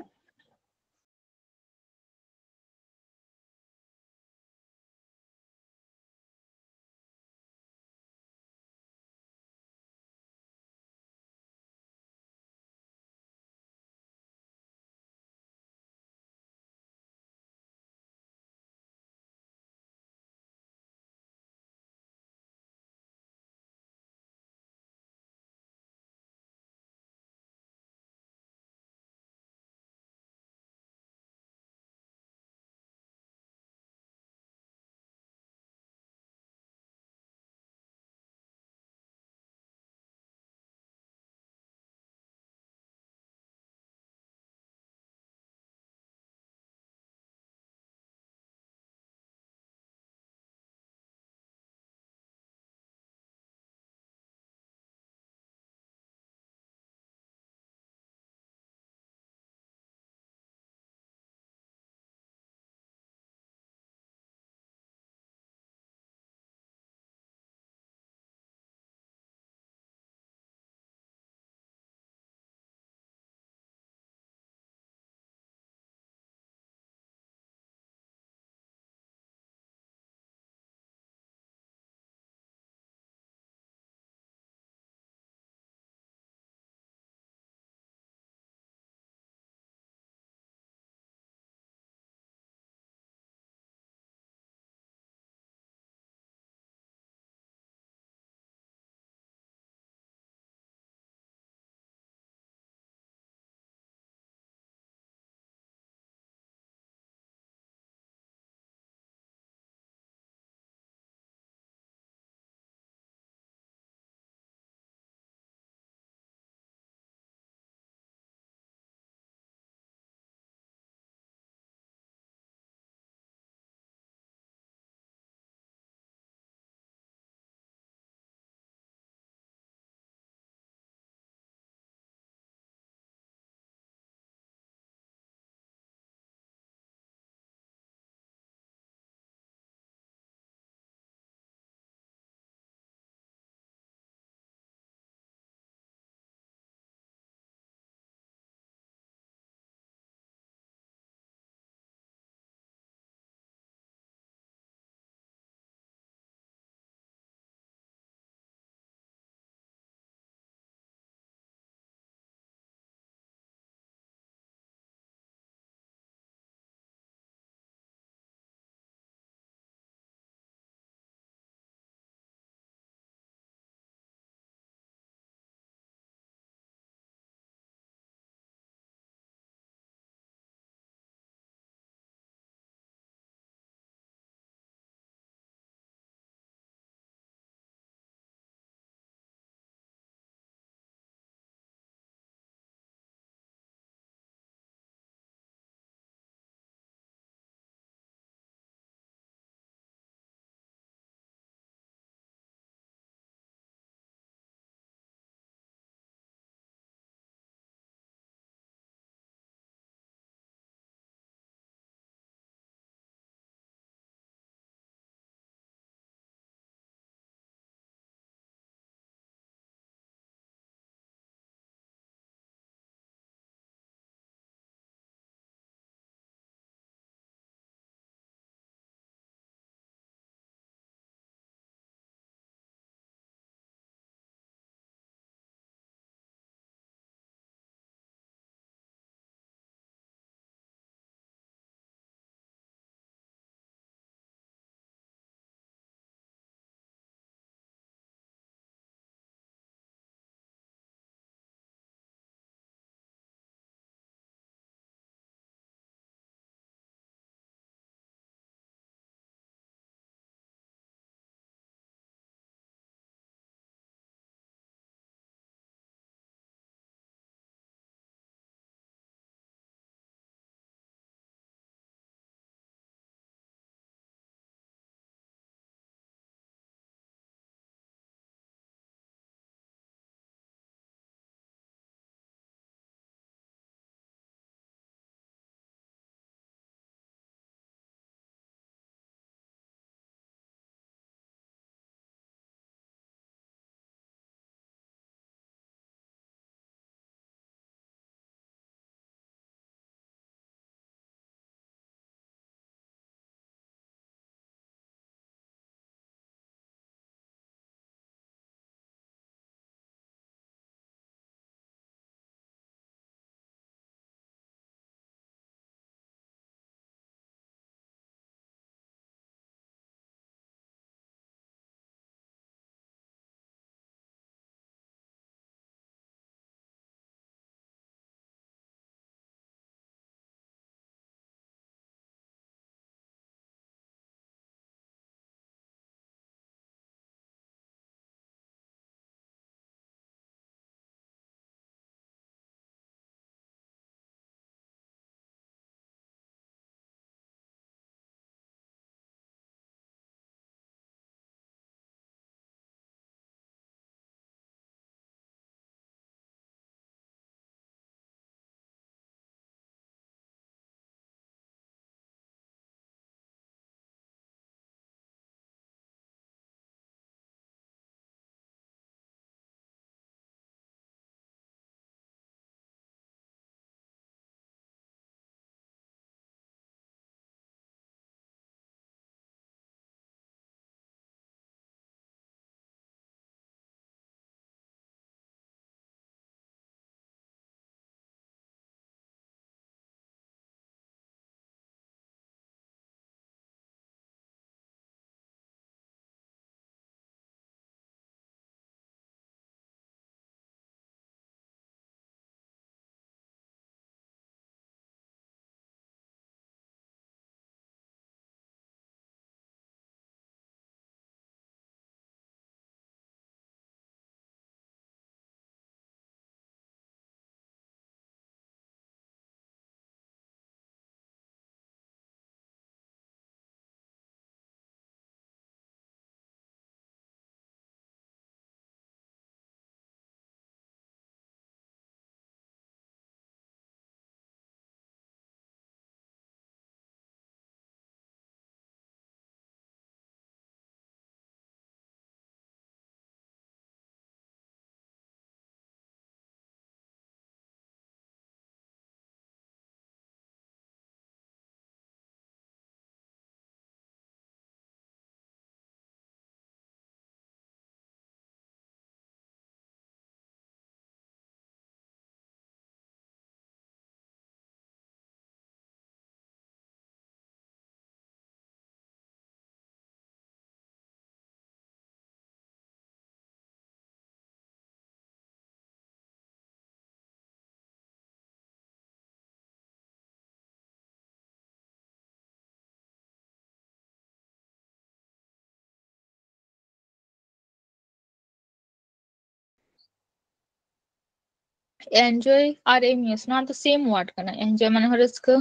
ᱮᱱᱡᱚᱭ ᱟᱨ ᱮᱢᱤᱭᱩᱥ, ᱱᱚᱣᱟ ᱫᱚ ᱥᱮᱢ ᱳᱣᱟᱨᱰ ᱠᱟᱱᱟ᱾ ᱮᱱᱡᱚᱭ ᱢᱟᱱᱮ ᱦᱚᱸ ᱨᱟᱹᱥᱠᱟᱹ,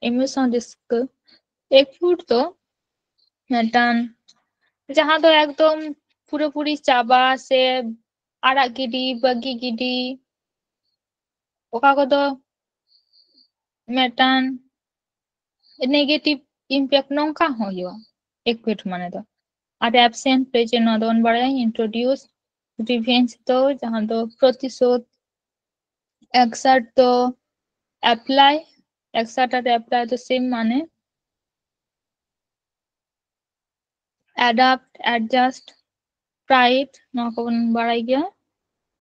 ᱮᱢᱤᱭᱩᱥ ᱦᱚᱸ ᱨᱟᱹᱥᱠᱟᱹ᱾ ᱮᱠᱭᱩᱴ ᱫᱚ ᱢᱤᱫᱴᱟᱝ ᱡᱟᱦᱟᱸ ᱫᱚ ᱮᱠᱫᱚᱢ ᱯᱩᱨᱟᱹᱯᱩᱨᱤ ᱪᱟᱵᱟ ᱥᱮ ᱟᱲᱟᱜ ᱜᱤᱰᱤ, ᱵᱟᱹᱜᱤ ᱜᱤᱰᱤ, ᱚᱠᱟ ᱠᱚᱫᱚ ᱢᱤᱫᱴᱟᱝ ᱱᱮᱜᱮᱴᱤᱵᱷ ᱤᱢᱯᱮᱠᱴ ᱱᱚᱝᱠᱟ ᱦᱚᱸ ᱦᱩᱭᱩᱜᱼᱟ ᱮᱠᱭᱩᱴ ᱢᱟᱱᱮ ᱫᱚ᱾ ᱟᱨ ᱮᱵᱥᱮᱱᱴ ᱯᱨᱮᱡᱮᱱᱴ, ᱱᱚᱣᱟ ᱫᱚᱵᱚᱱ ᱵᱟᱲᱟᱭᱟ ᱤᱱᱴᱨᱳᱰᱤᱭᱩᱥ, ᱨᱤᱵᱷᱮᱧᱡᱽ ᱫᱚ ᱡᱟᱦᱟᱸ ᱫᱚ ᱯᱨᱚᱛᱤᱥᱳᱫᱷ, ᱮᱠᱥᱟᱨᱴ ᱫᱚ ᱮᱯᱞᱟᱭ, ᱮᱠᱥᱟᱨᱴ ᱟᱨ ᱮᱯᱞᱟᱭ ᱫᱚ ᱥᱮᱢ ᱢᱟᱱᱮ, ᱮᱰᱟᱯᱴ, ᱮᱰᱡᱟᱥᱴ, ᱯᱨᱟᱭᱤᱰ, ᱱᱚᱣᱟ ᱠᱚᱵᱚᱱ ᱵᱟᱲᱟᱭ ᱜᱮᱭᱟ᱾